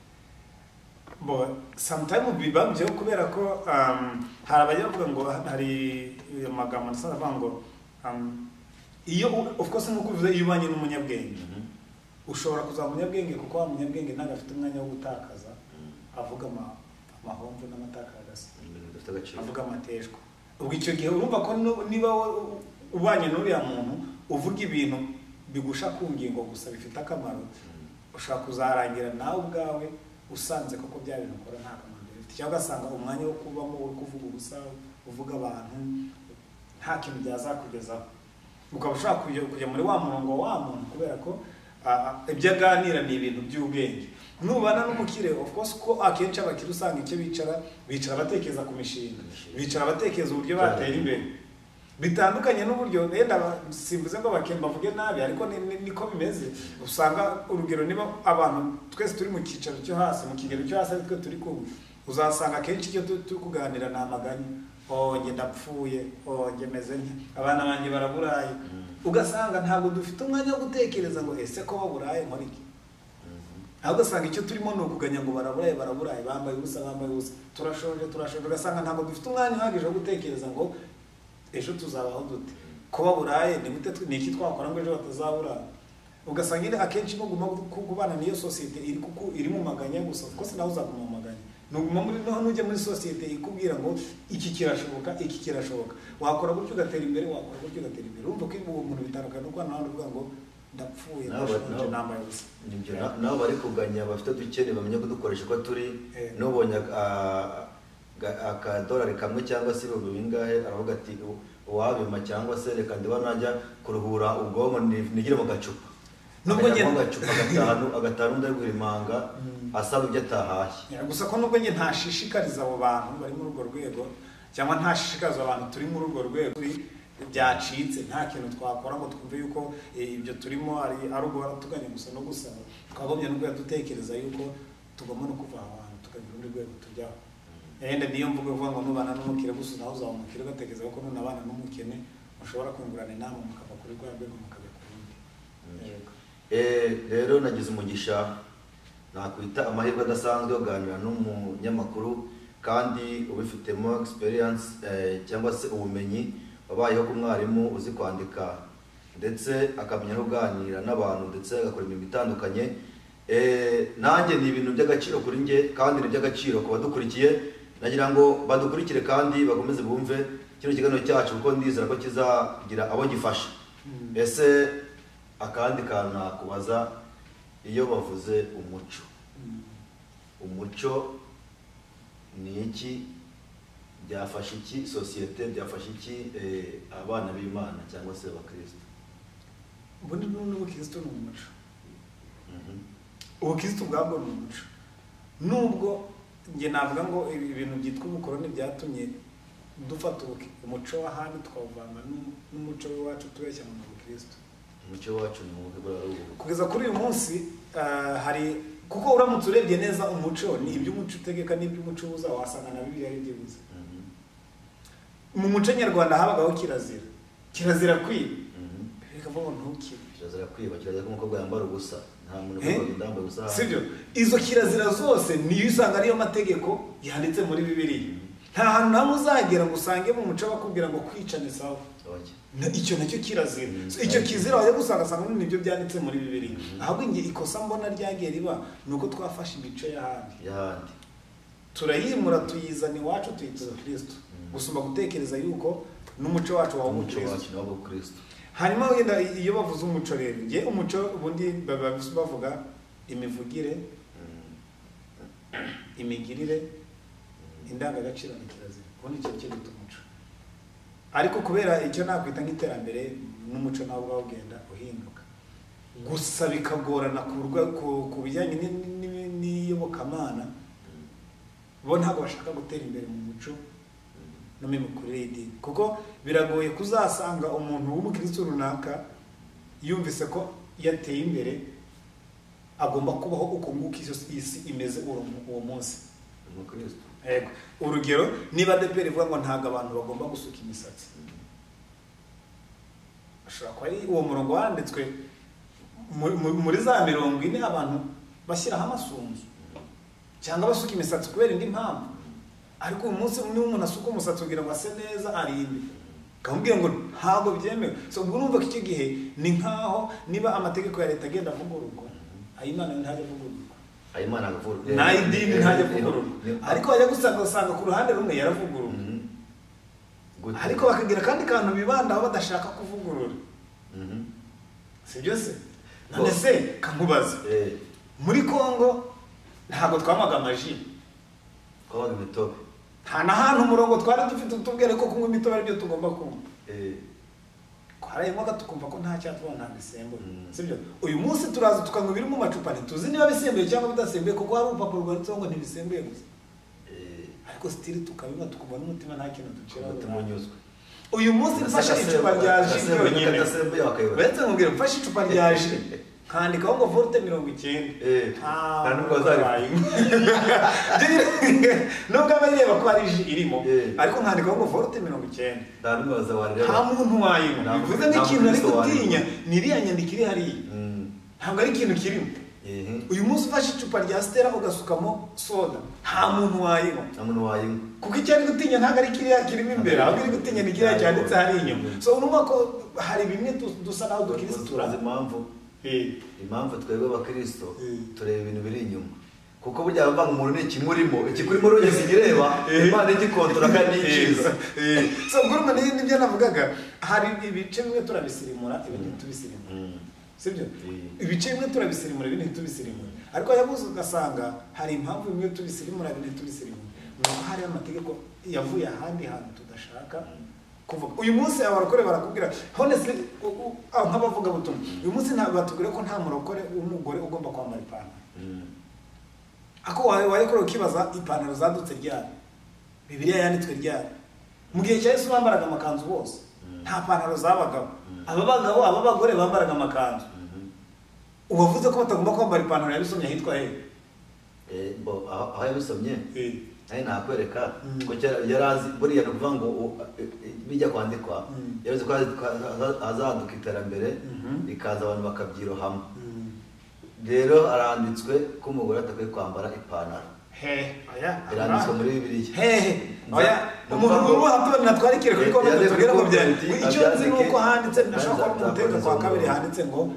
Bo sometimes biba byo kubera ko hari abajya bavuga ngo hari amagambo nasanze avuga ngo iyo of course nk'uko uvuze iyo ubanye n'umunyabwenge ushobora kuzaba umunyabwenge, kuko wa munyabwenge ntabwo afite umwanya wo gutakaza, avuga amahomvu n'amatakagasi, avuga amateshwa. Ubwo icyo gihe urumva ko niba ubanye n'uriya muntu uvuga ibintu bigusha ku ngingo gusa bifite akamaro, ushobora kuzarangira nawe ubwawe usanze koko bya bintu ukora nta kamaro bifite, cyangwa ugasanga umwanya wo kubamo uri kuvuga ubusa, uvuga abantu nta kintu byazakugezaho, ukaba ushobora kujya muri wa murongo wa muntu kubera ko ibyo aganira ni ibintu by'ubwenge. Nubana n'umukire of course ko akenshi abakire usanga icyo bicara batekereza ku mishinga, bicara batekereza uburyo batera imbere, bitandukanye n'uburyo wenda simvuze ngo bavuge nabi, ariko niko bimeze. Usanga urugero niba abantu twese turi mu cyicaro cyo hasi, mu kigero cyo hasi twe turi kumwe, uzasanga akenshi icyo turi kuganira ni amaganya, oh njye ndapfuye, oh njye meze nte, abana banjye baraburaye. Ugasanga ntabwo dufite umwanya wo gutekereza ngo ese ko baburaye nkora iki. Ahubwo ugasanga icyo turimo ni ukuganya ngo baraburaye baraburaye, bambaye ubusa bambaye ubusa, turashonje turashonje. Ugasanga ntabwo dufite umwanya uhagije wo gutekereza ngo ejo tuzabaho dute, ko baburaye ni gute, ni iki twakora ngo ejo batazabura. Ugasanga nyine akenshi nuguma kubana n'iyo sosiyete iri kuko iri mu maganya gusa, of course nawe uzaguma mu maganya. Nuguma muri nujya muri sosiyete ikubwira ngo iki kirashoboka, iki kirashoboka, wakora gutyo ugatera imbere, wakora gutyo ugatera imbere. Urumva ko uwo muntu bitandukanye nuko nawe uvuga ngo ndapfuye ndashonje nambaye ubusa. Nibyo, nabo bari kuganya bafite dukene bamenye kudukoresha ko turi. Nubonye akadolari kamwe cyangwa se ibihumbi bingahe aravuga ati Uwabima cyangwa se reka ndiba najya kuruhura ubwonko nigire mu gacupa. Nubwo njye mu gacupa agatanu ndari guhimanga asaba ibyo atahashye. Gusa ko nubwo njye ntashishikariza abo bantu bari muri urwo rwego cyangwa ntashishikariza abantu turi muri urwo rwego byacitse, nta kintu twakora ngo twumve yuko ibyo turimo ari uguhora tuganye gusa no gusaba. Twagomye no dutekereza yuko tugomba no kuva aho hantu tukagira urundi rwego tujyaho. Yenda niyo mvugo ivuga ngo nubana n'umukire gusa nawe uzaba umukire, ugatekereza ko nunabana n'umukene mushobora kungurana inama mukava kuri rwa rwego mukajya ku rundi. Rero nagize umugisha nakwita amahirwe adasanzwe kuganira n'umunyamakuru kandi ubifitemo experience cyangwa se ubumenyi, wabayeho ku mwarimu uzi kwandika ndetse akamenya no kuganira n'abantu ndetse agakora imirimo itandukanye. Nanjye ni ibintu by'agaciro kuri njye kandi ni iby'agaciro ku badukurikiye. Nagira ngo badukurikire kandi bakomeze bumve kino kiganiro cyacu kuko ndizera ko kizagira abo gifasha. Ese akandi kantu nakubaza, iyo bavuze umuco, umuco ni iki? Byafasha iki sosiyete? Byafasha iki abana b'Imana cyangwa se abakristo? Ubundi n'ubukristo ni umuco. Ubukristo ubwabwo ni umuco. Nubwo njye navuga ngo ibintu byitwa ubukoroni byatumye dufata umuco w'ahandi tukawuvanga n'umuco w'iwacu tubeshya mu bukristo. Umuco wacu ni ubu kugeza kuri uyu munsi hari, kuko uramutse urebye neza umuco ni iby'umuco utegeka n'iby'umuco ubuza, wasanga na Bibiliya ari byibuze. Mu muco nyarwanda habagaho kirazira, kirazira kwiba, bikavuga ngo ntukibe, kirazira kwiba, kirazira ko umukobwa yambara ubusa, nta muntu ugomba yambara ubusa, sibyo? Izo kirazira zose niyo usanga ariyo mategeko yanditse muri Bibiliya. Nta hantu nawe uzagera ngo usange mu muco bakubwira ngo kwica ni sawa. Icyo nacyo kirazira. Icyo kizira wajya gusanga sanga nibyo byanditse muri Bibiliya. Ahubwo nge ikosa mbona ryagiye riba nuko twafashe imico y'ahandi turayimura tuyizana iwacu tuyita Kristo, gusumba gutekereza yuko n'umuco wacu wa Kristo. Hanyuma wenda iyo bavuze umuco rero, nge umuco ubundi bavuga imivugire, imigirire, indangagaciro na kirazira. Ubundi icyo cyo bita umuco. Ariko kubera icyo nakwita nk'iterambere n'umuco nawo ubwawo ugenda uhinduka, gusa bikagorana ku bijyanye n'iyobokamana. Bo ntabwo bashaka gutera imbere mu muco no mu mikurire y'idini, kuko biragoye kuzasanga umuntu w'umukristo runaka yumvise ko yateye imbere agomba kubaho uko nguko isi imeze uwo munsi. Umukristo. Yego. Urugero niba ADEPR ivuga ngo ntabwo abantu bagomba gusuka imisatsi, ashobora kuba ari uwo murongo wanditswe muri za 40 abantu bashyiraho amasunzu cyangwa basuka imisatsi kubera indi mpamvu. Ariko uyu munsi niba umuntu asuka umusatsi kugira ngo ase neza arimbe, kamubwira ngo ntabwo byemewe. So ubwo urumva ko icyo gihe ni nkaho niba amategeko ya leta agenda avugururwa, ay'Imana ntajya avugururwa, ay'Imana avugururwa, n'ay'idini ntajya avugururwa. Ariko wajya gusanga ku ruhande rumwe yaravugururwa, ariko bakagira kandi kantu bibandaho badashaka kuvugurura. Si byo se? None se kankubaza, muri Kongo ntabwo twanywaga amaji, twabaga imitobe. Nta na hantu umurongo twari dufite utubwire ko kunywa imitobe aribyo tugomba kunywa. Twarayinywaga tukumva ko nta cyatuma ntabwo isembuye, sibyo? Uyu munsi turaza tukanywa ibiri mu macupa ntituzi niba bisembuye cyangwa bidasembuye, kuko hari urupapuro rwanditseho ngo ntibisembuye gusa. Ariko sitiri tukabinywa tukumva n'umutima nta kintu ducira. Uyu munsi mfashe icupa rya ji ryonyine, uretse nkubwire mfashe icupa rya ji nkandikaho ngo volte 90, nta nubwo bazayinywa nubwo aba yireba ko hari ji irimo, ariko nkandikaho ngo volte 90, nta muntu wayinywa. Bivuze nk'ikintu ari gutinya ni iriya nyandiko iri hariya, ntabwo ari ikintu kirimo. Uyu munsi ufashe icupa rya Stella ugasukamo soda, nta muntu wayinywa, kuko icyo ari gutinya ntabwo ari kiriya kirimo imbere, ahubwo iri gutinya ni kiriya cyanditse hariya inyuma. So urumva ko hari bimwe dusa naho dukiristura. Impamvu twebwe abakristo tureba ibintu biri inyuma, kuko burya bavanga umuntu ni ikimurimo, ikikurimo rugeze igireba Imana igikontora kandi ikiza. So ubwo urumva nibyo navugaga, hari ibice bimwe turabisirimura ibindi ntitubisirimura, sibyo? Ibice bimwe turabisirimura ibindi ntitubisirimura, ariko yabuze ugasanga hari impamvu bimwe tubisirimura ibindi ntitubisirimura, nuko hari amategeko yavuye ahandi hantu tudashaka Kuvuga uyu munsi abarokore barakubwira honestly, nk'abavuga butumwa uyu munsi ntabwo batubwira ko nta murokore w'umugore ugomba kwambara ipantaro. Ako warekora ukibaza ipantaro zadutse ryari, Bibiliya yanditswe ryari? Mu gihe cya Yesu bambaraga amakanzu bose, nta pantaro zabagaho. Aba bagabo, aba bagore bambaraga amakanzu. Uwavuze ko batagomba kwambara ipantaro yabisomye ahitwa he? Aho yabisomye nawe nakwereka ko yari azi buriya. Ni ukuvuga ngo bijya kwandikwa, yarazi ko hazaduka iterambere rikaza, abantu bakabyirohamo. Rero aranditswe ko umugore atakwiye kwambara ipantaro. He, oya. Biranditswe muri Bibiliya. Hehe, oya. Umuntu ubu hato natwarikire kuri comment tubwire ngo byari. Icyo nzi ni uko handitse, ndashaka ko mu Guteka kwa Kabiri handitse ngo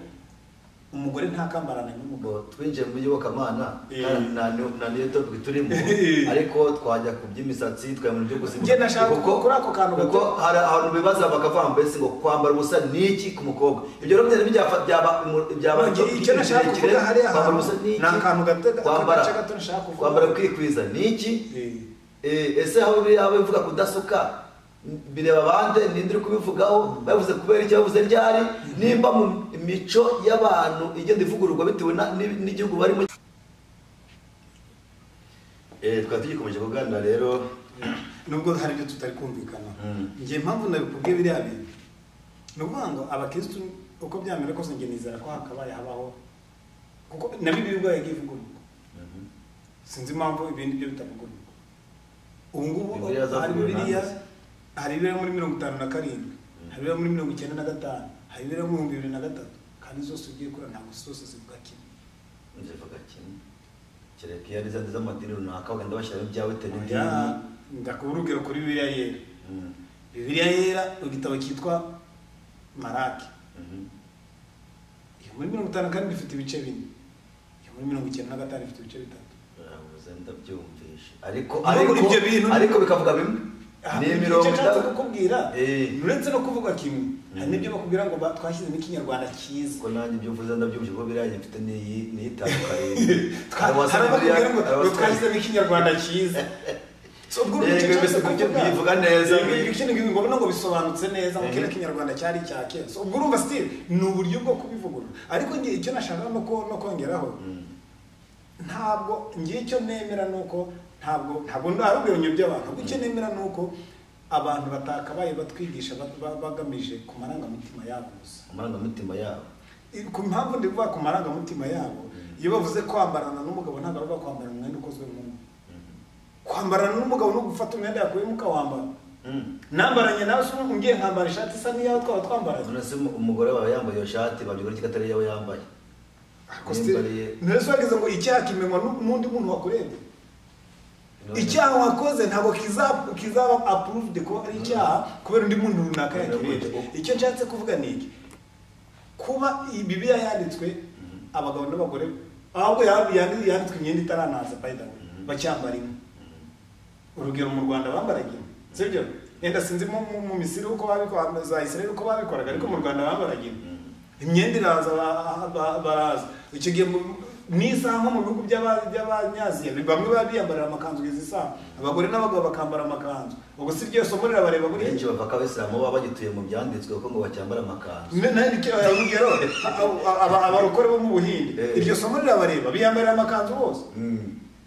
umugore ntakambarane n'umugabo. Ngo twinjiye mu iyobokamana kandi nta niyo topic turimo, ariko twajya ku by'imisatsi, twajya mu byo gusiga. Njye nashaka kuri ako kantu gato. Kuko hari ahantu bibaza bakavuga mbese ngo kwambara ubusa ni iki ku mukobwa? Ibyo rero byari byaba byaba Njye icyo nashaka kirekire. kuvuga hariya Kwambara hantu ubusa ni iki? ni akantu gato, Kwambara agace gato nashaka kuvuga. Kwambara kwikwiza ni iki? Ese aho biri, aho bivuga kudasuka bireba bande? Ninde uri kubivugaho? Bavuze kubera icyo? Bavuze ryari? Nimba mu mico y'abantu igenda ivugururwa bitewe n'igihugu barimo. Twari tugikomeje kuganira rero. Nubwo hari ibyo tutari kumvikana, njye impamvu nabikubwiye biriya bintu ni ukuvuga ngo abakirisitu uko byamera kose, njye nizera ko hakabaye habaho, kuko na Bibiliya ubwayo yagiye ivugururwa. Sinzi impamvu ibindi byo bitavugururwa ubu ngubu. Bibiliya Hari zavuguruwe Bibiliya, nande? Hari Bibiliya muri 57, hari Bibiliya muri 95, hari Bibiliya mu 2003, kandi zose ugiye kura ntabwo zose zivuga kimwe. Zivuga kimwe kereka iyo ari zandi z'amadini runaka bagenda bashyiramo ibyawe bitewe n'idini. Oya, ndakuba urugero kuri Bibiliya Yera. Bibiliya Yera, igitabo cyitwa Maraki, iyo muri 57 ifite ibice bine, iyo muri 95 ifite ibice bitatu. Uravuze ndabyumvishe, ariko Nubwo ariko ibyo bintu- ariko bikavuga bimwe. Ni imirongo Icyo nshatse kukubwira, uretse no kuvuga kimwe, hari n'ibyo bakubwira ngo twashyizemo ikinyarwanda cyiza. Ko nanjye ibyo uvuze ndabyumvishe, kuko biriya mfite n'iyi n'itandukanye. Hari abakubwira ngo twashyizemo ikinyarwanda cyiza. So, ubwo urumva icyo Yego, nshatse mbese kuvuga. bivuga neza. Yego, ibyo ngo ngo bisobanutse neza ngo kiriya kinyarwanda cyari icya kera. So, ubwo urumva still ni uburyo bwo kubivugurura. Ariko njye icyo nashaka no kongeraho, ntabwo njye icyo nemera ni uko ntabwo ari ubwenge by'abantu, ahubwo icyo nemera ni uko abantu batakabaye batwigisha bagamije ku marangamutima yabo gusa. Amarangamutima yabo. Ku mpamvu ndi kuvuga ku marangamutima yabo, iyo bavuze kwambarana n'umugabo, ntabwo ari kwambarana umwenda ukozwe mu mpu. Kwambarana n'umugabo no gufata umwenda yakuyemo ukawambara. Nambaranye nawe se, ngiye nkambara ishati isa n'iyawe, twaba twambaranye? None se umugore wawe yambaye iyo shati, babyigora iki atari iyawe yambaye? Ariko still, none se wagize ngo icyaha kimenywa n'undi muntu wakurebye? Icyaha wakoze ntabwo kizaba approved ko ari icyaha kubera undi muntu runaka yakirebye. Icyo nshatse kuvuga ni iki: kuba iyi Bibiliya yanditswe abagabo n'abagore, ahubwo yanditswe imyenda itaranaza, by the way, bacyambara imwe. Urugero, mu Rwanda bambaraga imwe, sibyo? Yenda sinzi mu Misiri uko babikora, za Israel uko babikoraga, ariko mu Rwanda bambaraga imwe. Imyenda iraza, baraza icyo gihe n'isaha nko mu bihugu by'abanyaziya bamwe baba biyambarira amakanzu kugeza isaha, abagore n'abagabo bakambara amakanzu. Ubwo si ryo somo rirabareba buriya? Benshi bava ko abisilamu baba bagituye mu byanditswe, kuko ngo bacyambara amakanzu. Urugero, abarokore bo mu Buhinde, iryo somo rirabareba? Biyambarira amakanzu bose.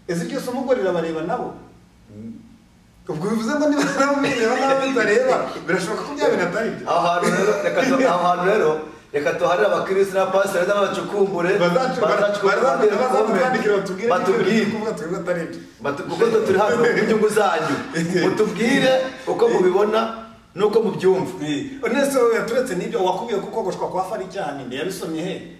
Ese iryo somo ubwo rirabareba nabo? Ubwo bivuze ngo niba nabo bireba nabo bitareba, birashoboka ko bya bintu atari byo. Aho hantu rero reka tuharire abakirisitu n'abapasiteri n'abacukumbure. Bazatwandikira batubwire. Batubwire. Kuvuga twebwe atari byo. Kuko twe turi hano kubw'inyungu zanyu, mutubwire uko mubibona n'uko mubyumva. None se wowe, turetse n'ibyo, wakubwiye ko kogoshwa kwa fari icyaha ninde? Yabisomye he?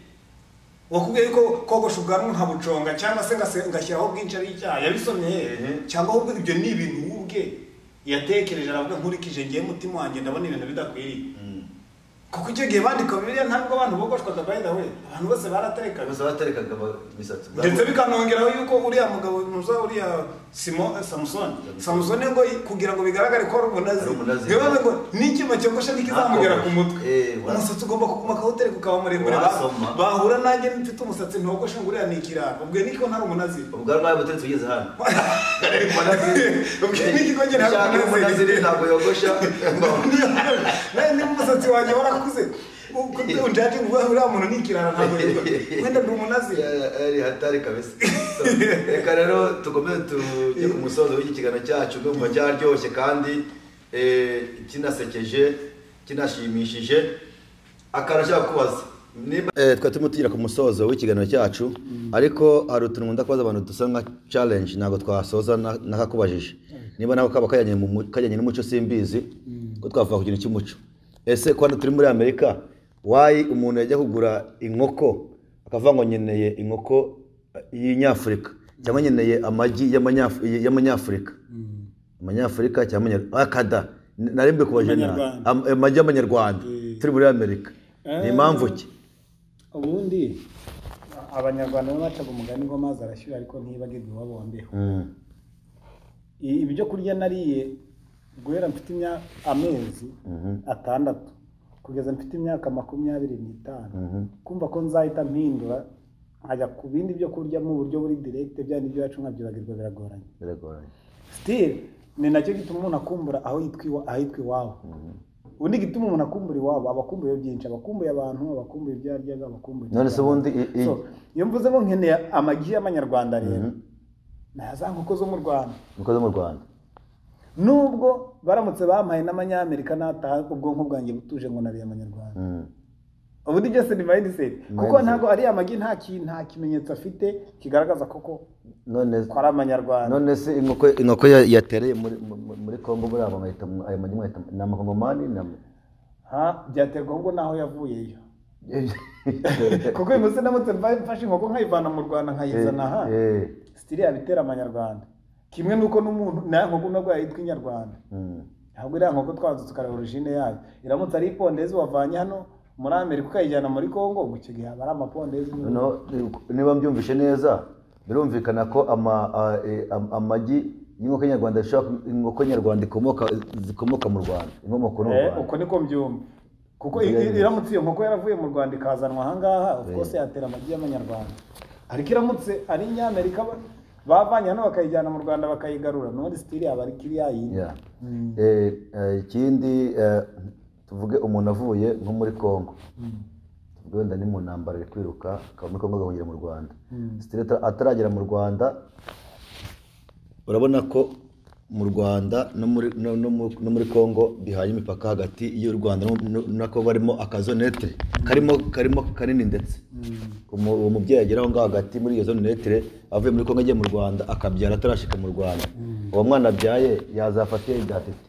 Wakubwiye ko kogosha ubwanwa nkabuconga cyangwa se ngashyiraho bwinshi ari icyaha, yabisomye he? Cyangwa ahubwo ibyo ni ibintu we ubwe yatekereje, aravuga nkurikije ngiye mutima wanjye ndabona ibintu bidakwiriye. Kuko icyo gihe bandika Bibiliya ntabwo abantu bogoshwaga, by the way, abantu bose baraterekaga. Bose baterekaga imisatsi. Ndetse bikanongeraho yuko uriya mugabo muza, uriya Simo Samusoni, Samusoni ngo kugira ngo bigaragare ko ari Ari umunazi, bibaze ngo n'icyuma cyogosha ntikizamugera ku mutwe. Umusatsi ugomba kuguma akawutereka ukaba muremure. Wasoma. Bahura nanjye mfite umusatsi ntogoshe ngo uriya ni ikirara, ubwo niko ntari umunazi. Ubwo ari buteretse ugeze hano. Ubwo niko njye ntari Ushaka umunazi. Umunaziri ntabwo yogosha. Nawe niba umusatsi wanjye warakuze unjaje ngo uriya muntu ni ikirara, ntabwo yogosha, wenda ndi umunazi. Ari hatari kabisa. So, reka rero tukomeze tujye ku musozo w'iki kiganiro cyacu. Ndumva cyaryoshye kandi kinasekeje, kinashimishije. Akantu nshaka kubaza niba twari turimo tugera ku musozo w'ikiganiro cyacu, ariko hari utuntu nkunda kubaza abantu dusa nka challenge, ntabwo twasoza nakakubajije niba nako kaba kajyanye kajyanye n'umuco, simbizi ko twavuga ku kintu cy'umuco. Ese ko hano turi muri Amerika, why umuntu yajya kugura inkoko akavuga ngo nkeneye inkoko y'inyafurika cyangwa nkeneye amagi y'amanyafurika, amanyafurika cyangwa akada nari mbikubaje nabi. Amanyarwanda. Amagi y'amanyarwanda turi muri Amerika, ni impamvu ki? Ubundi Abanyarwanda bo bacaga umugani ngo amazi arashyuha ariko ntibagirwe iwabo wa mbeho. Ibyo kurya nariye guhera mfite amezi 6 kugeza mfite imyaka 25, kumva ko nzahita mpindura nkajya ku bindi byo kurya mu buryo buri direct bya n'ibyo yacu nkabyibagirwa, biragoranye. Biragoranye. Still ni nacyo gituma umuntu akumbura aho yitwa ahitwa iwabo. Ubundi gituma umuntu akumbura iwabo, aba akumbuye byinshi, aba akumbuye abantu, aba akumbuye ibyo yaryaga, aba akumbuye None se ubundi So, iyo mvuze ngo nkeneye amagi y'amanyarwanda rero, naya za nkoko zo mu Rwanda. Inkoko zo mu Rwanda. Nubwo baramutse bampaye n'amanyamerika, nataha ubwonko bwanjye butuje ngo nariye amanyarwanda. Ubundi byose ni mindset, kuko Mindset. ntabwo ari amagi, nta kimenyetso afite kigaragaza koko None ko ari amanyarwanda. None se inkoko yatereye muri Kongo, muri abo mwahita ayo magi mwahita ni amakongomani, ni Ha, byaterwa ahubwo n'aho yavuyeyo, kuko uyu munsi ndamutse mfashe inkoko nkayivana mu Rwanda nkayizana aha, still yabitera amanyarwanda, kimwe n'uko n'umuntu nayo nkoko nubwo yitwa inyarwanda, ntabwo iriya nkoko twabanza tukareba origine yayo. Iramutse ari ipondezi wavanye hano muri Amerika ukayijyana muri Congo, ubwo icyo gihe aba ari amapondezi n'ubundi. Noneho niba mbyumvishe neza, birumvikana ko amagi y'inkoko nyarwanda inkoko nyarwanda zikomoka mu Rwanda, inkomoko ni u Rwanda. Uko niko mbyumva, kuko iramutse iyo nkoko yaravuye mu Rwanda ikazanwa ahangaha, of course yatera amagi y'amanyarwanda, ariko iramutse ari inyamerika bavanye hano bakayijyana mu Rwanda bakayigarura, n'ubundi still yaba ari kiriya yindi. Yeah. Ikindi, tuvuge umuntu avuye nko muri Congo, tuvuge wenda ni mu ntambara ari kwiruka akava muri Congo agahungira mu Rwanda, still ataragera mu Rwanda, urabona ko mu Rwanda no muri Congo bihanye imipaka, hagati y'u Rwanda na Congo harimo akazone neutre karimo kanini, ndetse uwo mubyeyi agera aho ngaho hagati muri iyo zone neutre avuye muri Congo agiye mu Rwanda, akabyara atarashika mu Rwanda, uwo mwana abyaye yazafata iyo identité?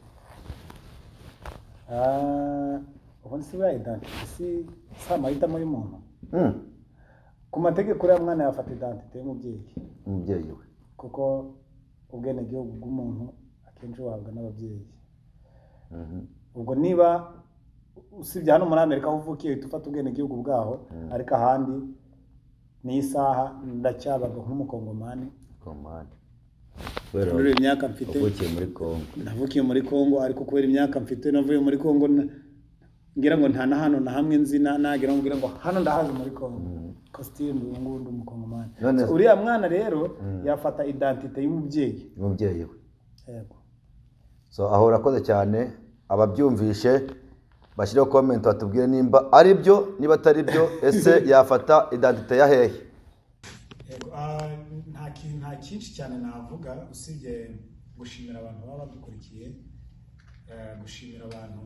Ah, ubundi si buriya identité si amahitamo y'umuntu? Ku mategeko uriya mwana yafata identité y'umubyeyi. Umubyeyi we. Kuko ubwenegihugu bw'umuntu akenshi buhabwa n'ababyeyi. Ubwo niba usibye hano muri Amerika aho uvukiye uhita ufata ubwenegihugu bwaho, ariko ahandi ni isaha ndacyabarwa nk'umukongomani. Kongomani kubera Muri iyi myaka mfite. wavukiye muri Congo. Navukiye muri Congo, ariko kubera imyaka mfite navuye muri Congo, ngira ngo nta na hano na hamwe nzi nagira ngo ngira ngo hano ndahazi muri Congo, ko still ubu ngubu ndi umukongomani. So, uriya mwana rero yafata identité y'umubyeyi. Umubyeyi we. Yego. So aho urakoze cyane. Ababyumvishe bashyireho comment batubwire nimba ari byo, niba atari byo, ese yafata identité ya hehe? Yego, nta cyinshi cyane navuga usibye gushimira abantu baba badukurikiye, gushimira abantu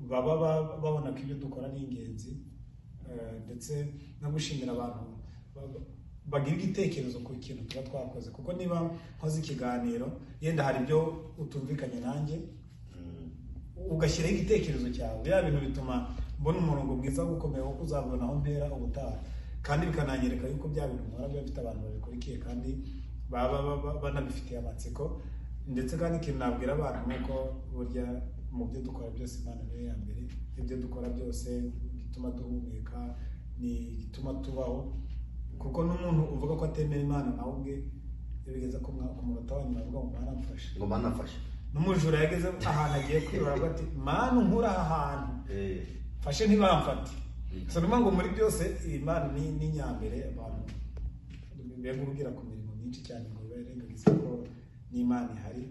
baba babona ko ibyo dukora ari ingenzi, ndetse no gushimira abantu bagira igitekerezo ku kintu tuba twakoze, kuko niba nkoze ikiganiro yenda hari ibyo utumvikanye nanjye, ugashyiraho igitekerezo cyawe, biriya bintu bituma mbona umurongo mwiza wo gukomera wo kuzabona aho mpera ubutaha, kandi bikananyereka yuko bya bintu nkora biba bifite abantu babikurikiye kandi baba banabifitiye amatsiko. Ndetse kandi ikintu nabwira abantu ni uko burya mu byo dukora byose Imana niyo ya mbere. Ibyo dukora byose igituma duhumeka, ni igituma tubaho, kuko n'umuntu uvuga ko atemera Imana nawe ubwe iyo bigeze ku munota wa nyuma avuga ngo Mana mfashe, ngo Mana mfashe. N'umujura yageze ahantu agiye kwibara avuga ati Mana unkura aha hantu mfashe ntibamfate. So ni ngo muri byose Imana ni nyambere. Abantu mbega ubwira ku mirimo myinshi cyane ngo birengagize ko n'Imana ihari,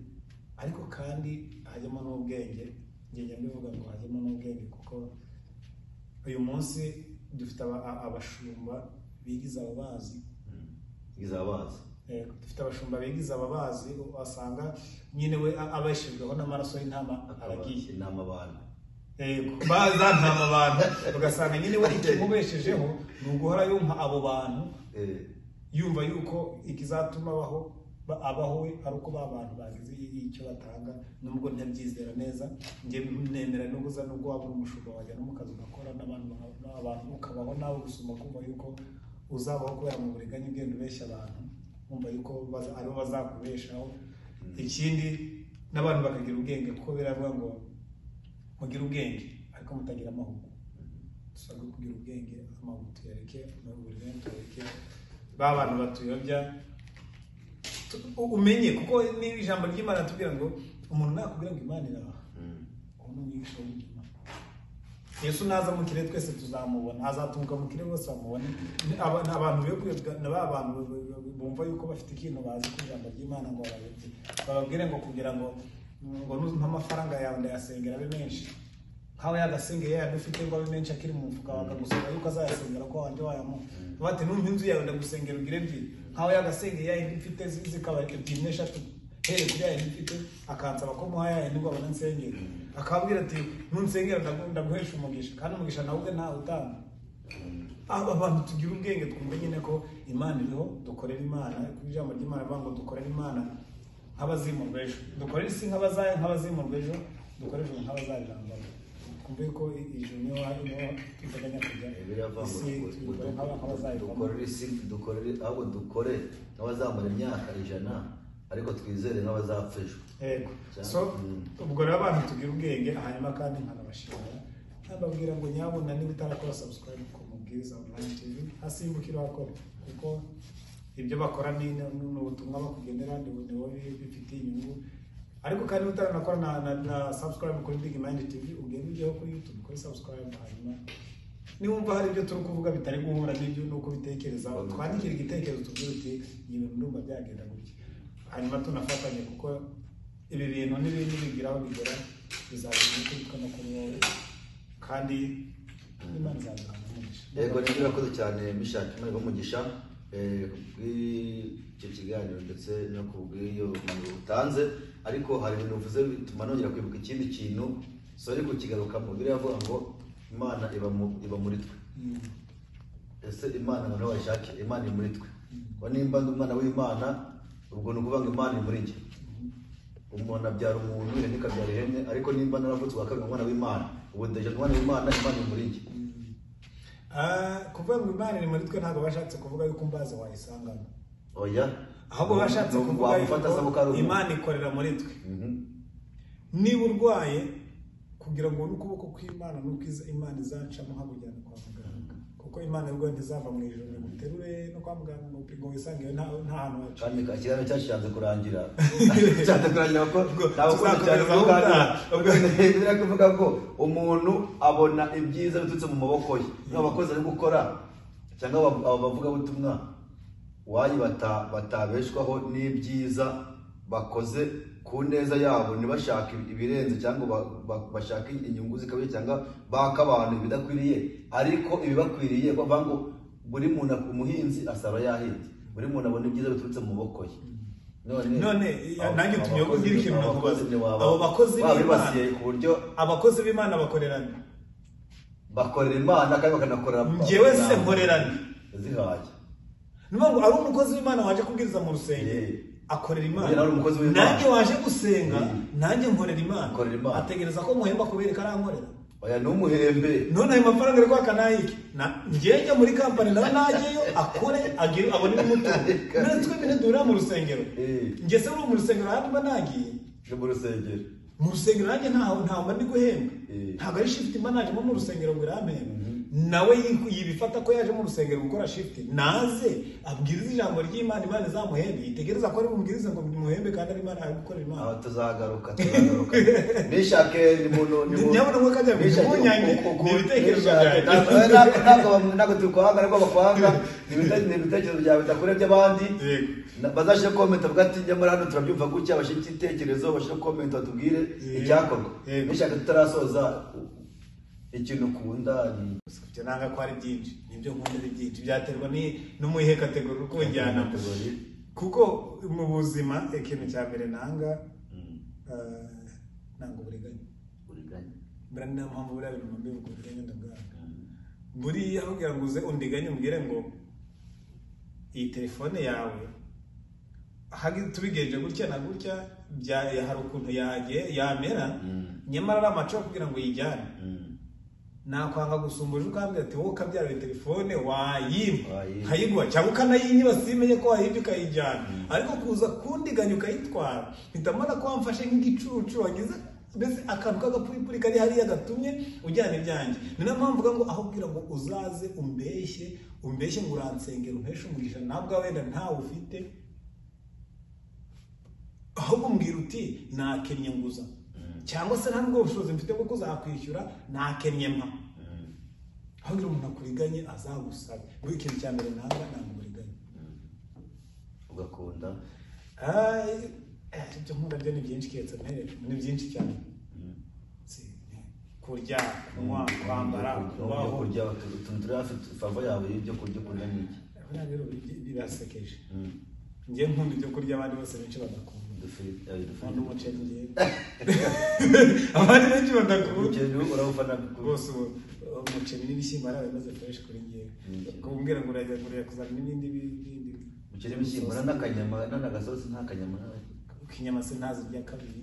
ariko kandi hajyamo n'ubwenge. Njye mbivuga ngo hajyamo n'ubwenge kuko uyu munsi dufite abashumba bigize ababazi. Dufite abashumba bigize ababazi, wasanga nyine we abeshejweho n'amaraso y'intama aragiye intama abantu baza ntama abantu, ugasanga nyine we ikimubeshejeho ni uguhora yumva abo bantu, yumva yuko ikizatuma abaho we ari uko ba bantu bagize icyo batanga. Nubwo ntabyizera neza, njye nemera nubwo uza nubwo waba uri umushumba wajya no mu kazi ugakora n'abantu ukabaho nawe gusoma kumva yuko uzabaho kubera mu buriganya ugenda ubeshya abantu, wumva yuko aribo bazakubeshaho. Ikindi n'abantu bakagira ubwenge, kuko biravuga ngo mugire ubwenge ariko mutagira amahugu. Dusabwe kugira ubwenge, amahugu tuyareke, uburiganya tuyareke, ba bantu batuyobya umenye, kuko ni ijambo ry'Imana tubwira ngo umuntu nakubwira ngo Imana iraha, uwo ni umwigisha w'ibinyoma. Yesu naza mu kirere twese tuzamubona, azatunguka mu kirere bose bamubone. Abantu be kuyobwa na ba bantu bumva yuko bafite ikintu bazi ku ijambo ry'Imana ngo babayobye, bababwire ngo kugira ngo nuzumpa amafaranga yawe ndayasengera abe menshi, nkawe yagasengeye yandi ufite ngo abe menshi akiri mu mufuka, bakagusaba yuko azayasengera ko wanje wayamuha. Bati numpa inzu yawe ndagusengera ugire ebyiri, nkawe yagasengeye yayindi mfite zikaba ebyiri n'eshatu, here kuri yayindi mfite akansaba ko muha yayindi ngo abone nsengera, akabwira ati nunsengera ndaguhesha umugisha, kandi umugisha nawe ubwe ntawe utanga. Aba bantu tugira ubwenge, twumve nyine ko Imana iriho, dukorera Imana. Ku ijambo ry'Imana rivuga ngo dukorere Imana nk'abazimurwa ejo, dukorere isi nk'abazimurwa ejo, dukorere ijuru nk'abazarirambamo. Twumve ko ijuru niho tuteganya kujya, isi tuyikore nk'abazayivamo. Dukorere isi, dukorere ahubwo dukore nk'abazamara imyaka 100, ariko twizere nk'abazapfa ejo. Yego. So ubwo rero abantu tugira ubwenge, hanyuma kandi nkanabashimira nababwira ngo nyabuna niba utarakora subscribe ku Mubwiriza Online TV, hasimbukira wakora, kuko ibyo bakora ni ubutumwa bakugenera, ni wowe bifitiye inyungu. Ariko kandi utaranakora na subscribe kuri Big Mind TV, ugende ujyeho kuri YouTube kuri subscribe, hanyuma niwumva hari ibyo turi kuvuga bitari guhura n'ibyo nuko bitekereza, twandikire igitekerezo tubwire uti ibintu ndumva byagenda gutya, hanyuma tunafatanye, kuko ibi bintu n'ibindi bigira aho bigera bizaba kuri twe no kuri wowe, kandi Imana izaduha umugisha. Yego, ni birakoze cyane Mishaki, Imana iguhe umugisha kubw'icyo kiganiro ndetse no kubw'iyo mpanuro utanze. Ariko hari ibintu uvuze bituma nongera kwibuka ikindi kintu, sorry kukigarukamo. Biravuga ngo Imana iba muri twe. Ese Imana ngo wayishake, Imana iri muri twe. Ko nimba ndi umwana w'Imana, ubwo ni ukuvuga ngo Imana iri muri njye. Umuntu abyara umuntu, ihene ikabyara ihene, ariko nimba naravutse ubwa kabiri umwana w'Imana, ubu ndeje umwana w'Imana, Imana iri muri njye. Kuvuga ngo Imana iri muri twe ntabwo bashatse kuvuga yuko umbazi wayisangamo. Oya. Ahubwo bashatse kuvuga yuko Imana ikorera muri twe. Niba urwaye, kugira ngo n'ukuboko kw'Imana nuko Imana izacamo nkakujyana kwa muganga, kuko Imana ubwo ntizava mu ijuru ngo iguterure no kwa muganga ngo wisange nta hantu waciye. Kandi ikiganiro cyacu cyanze kurangira. Cyanze kurangira kuko ntabwo cyane kuganira. Kuvuga ko umuntu abona ibyiza biturutse mu maboko ye, n'abakozi ari gukora cyangwa abavugabutumwa wayi batabeshwaho n'ibyiza bakoze ku neza yabo, ntibashake ibirenze cyangwa bashake inyungu zikabije cyangwa baka abantu ibidakwiriye, ariko ibibakwiriye bavuga ngo buri muntu umuhinzi asaba yahinze, buri muntu abona ibyiza biturutse mu maboko ye. None nanjye utumye kugira ikintu nakubaza, abo bakozi b'Imana ku buryo abakozi b'Imana bakorerana, bakorera Imana kandi bakanakorera. Njyewe se nkorerana zihaye. Niyo ngo ari umukozi w'Imana waje kubwiriza mu rusengero akorera Imana, nanjye waje gusenga nanjye nkorera Imana, ategereza ko muhemba kubereka arankorera. Oya numuhembe. None ayo mafaranga ari kwaka nayiki? Njye njya muri company nawe najyeyo akore agire abone umutungo. None twe bine duhurira mu rusengero. Njye se uri mu rusengero handi mba nagiye. Je mu rusengero. Mu rusengero nanjye ntaho mba ndi guhembwa, ntabwo ari shift mba najemo mu rusengero ngo irampembe. Nawe yibifata ko yaje mu rusengero gukora shift, naze abwirize ijambo ry'Imana, Imana izamuhembe. Yitegereza ko ari bumubwirize ngo muhembe kandi ari Imana ari gukorera Imana. Tuzagaruka Mishake ni muntu nyabona ngo kajya bimunyange ni ibitekerezo byanjye. Ntabwo tukwanga ariko bakwanga ni ibitekerezo byawe bitakure by'abandi. Bazashyire comment avuga ati nyamara hano turabyumva gutya, bashyire igitekerezo, bashyire comment batubwire icyakorwa. Mishake tutarasoza, ikintu ukunda ni ibyo nanga ko ari byinshi, nibyo nkunda ari byinshi, byaterwa no mu ihe kategori uko njyana. Kuko mu buzima ikintu cya mbere nanga nanga uburiganya. Buriya niyo mpamvu buriya bintu mbivuga uburiganya ndabwanga. Buriya kugira ngo uze undiganye umbwire ngo iyi telefone yawe tubigenje gutya na gutya, hari ukuntu yamera, nyamara ari amaco kugira ngo uyijyane. Nakwanga gusumba uje ukambwira ati wowe ukabyara telefone wayimpa nkayiguha, cyangwa ukanayinyiba simenye ko wayibye ukayijyana. Ariko kuza kundiganya ukayitwara, mpita mbona ko wamfashe nk'igicucu, wagize mbese akantu k'agapuripuri kari hariya gatumye ujyana ibyanjye. Ni nayo mpamvu mvuga ngo aho ubwira ngo uzaze umbeshye umbeshye ngo uransengera umpeshe umugisha ntabwo wenda ntawe ufite, ahubwo umbwira uti nakennye nguza, cyangwa se nta nubwo bushobozi mfite bwo kuzakwishyura, nakennye mpa. Aho ugira umuntu akuriganye azagusabe. Buri ikintu cya mbere nanga nanga uburiganya. Ugakunda? Ibyo nkunda byo ni byinshi, keretse ni byinshi cyane. Kurya, kunywa, kwambara, kubaho. Kurya utuntu turi hafi, favo yawe y'ibyo kurya ukunda ni iki? Buriya rero birasekeje. Njye nkunda ibyo kurya abandi bose benshi badakunda. Nkunda umuceri njyewe. Abandi benshi badakunda. Umuceri urawufana rwose. Umuceri n'ibishyimbo ari abamaze fresh kuri njyewe. Kumbwira ngo urajya kuzana n'ibindi bindi. Umuceri n'ibishyimbo n'akanyama n'agasosi, nta kanyama. Ikinyama se ntazirya kabiri.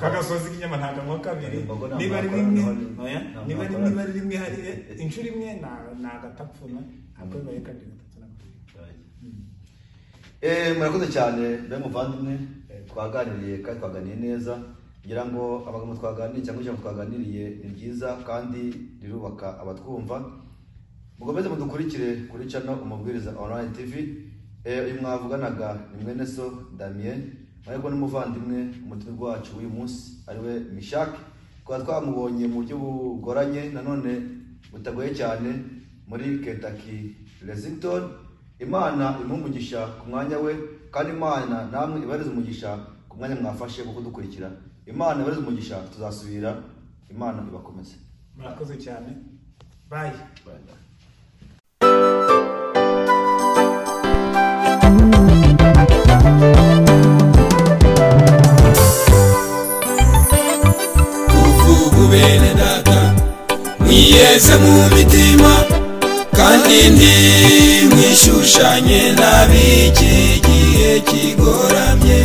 Kagasozi k'inyama ntakanywa kabiri. Niba ari rimwe, oya, niba ari rimwe hari inshuro imwe nagatapfuna, ariko bibaye kabiri gatatu na kabiri. Murakoze cyane be muvandimwe, twaganiriye kandi twaganiriye neza. Ngira ngo amagambo twaganiriye cyangwa ijambo twaganiriye ni ryiza kandi rirubaka abatwumva. Mukomeze mudukurikire kuri channel Umubwiriza Online TV. Uyu mwavuganaga ni mwene so Damien, ariko n'umuvandimwe umutumirwa wacu w'uyu munsi ariwe Mishake. Twaba twamubonye mu buryo bugoranye nanone butagoye cyane muri Kentucky Lexington. Imana imuhe umugisha ku mwanya we, kandi Imana namwe ibareze umugisha ku mwanya mwafashe wo kudukurikira. Imana ibareze umugisha, tuzasubira. Imana ibakomeze. Murakoze cyane. Bye. Bye. Bene data mwiyeze mu mitima kandi ndi mwishushanye n'ab'iki gihe kigoramye.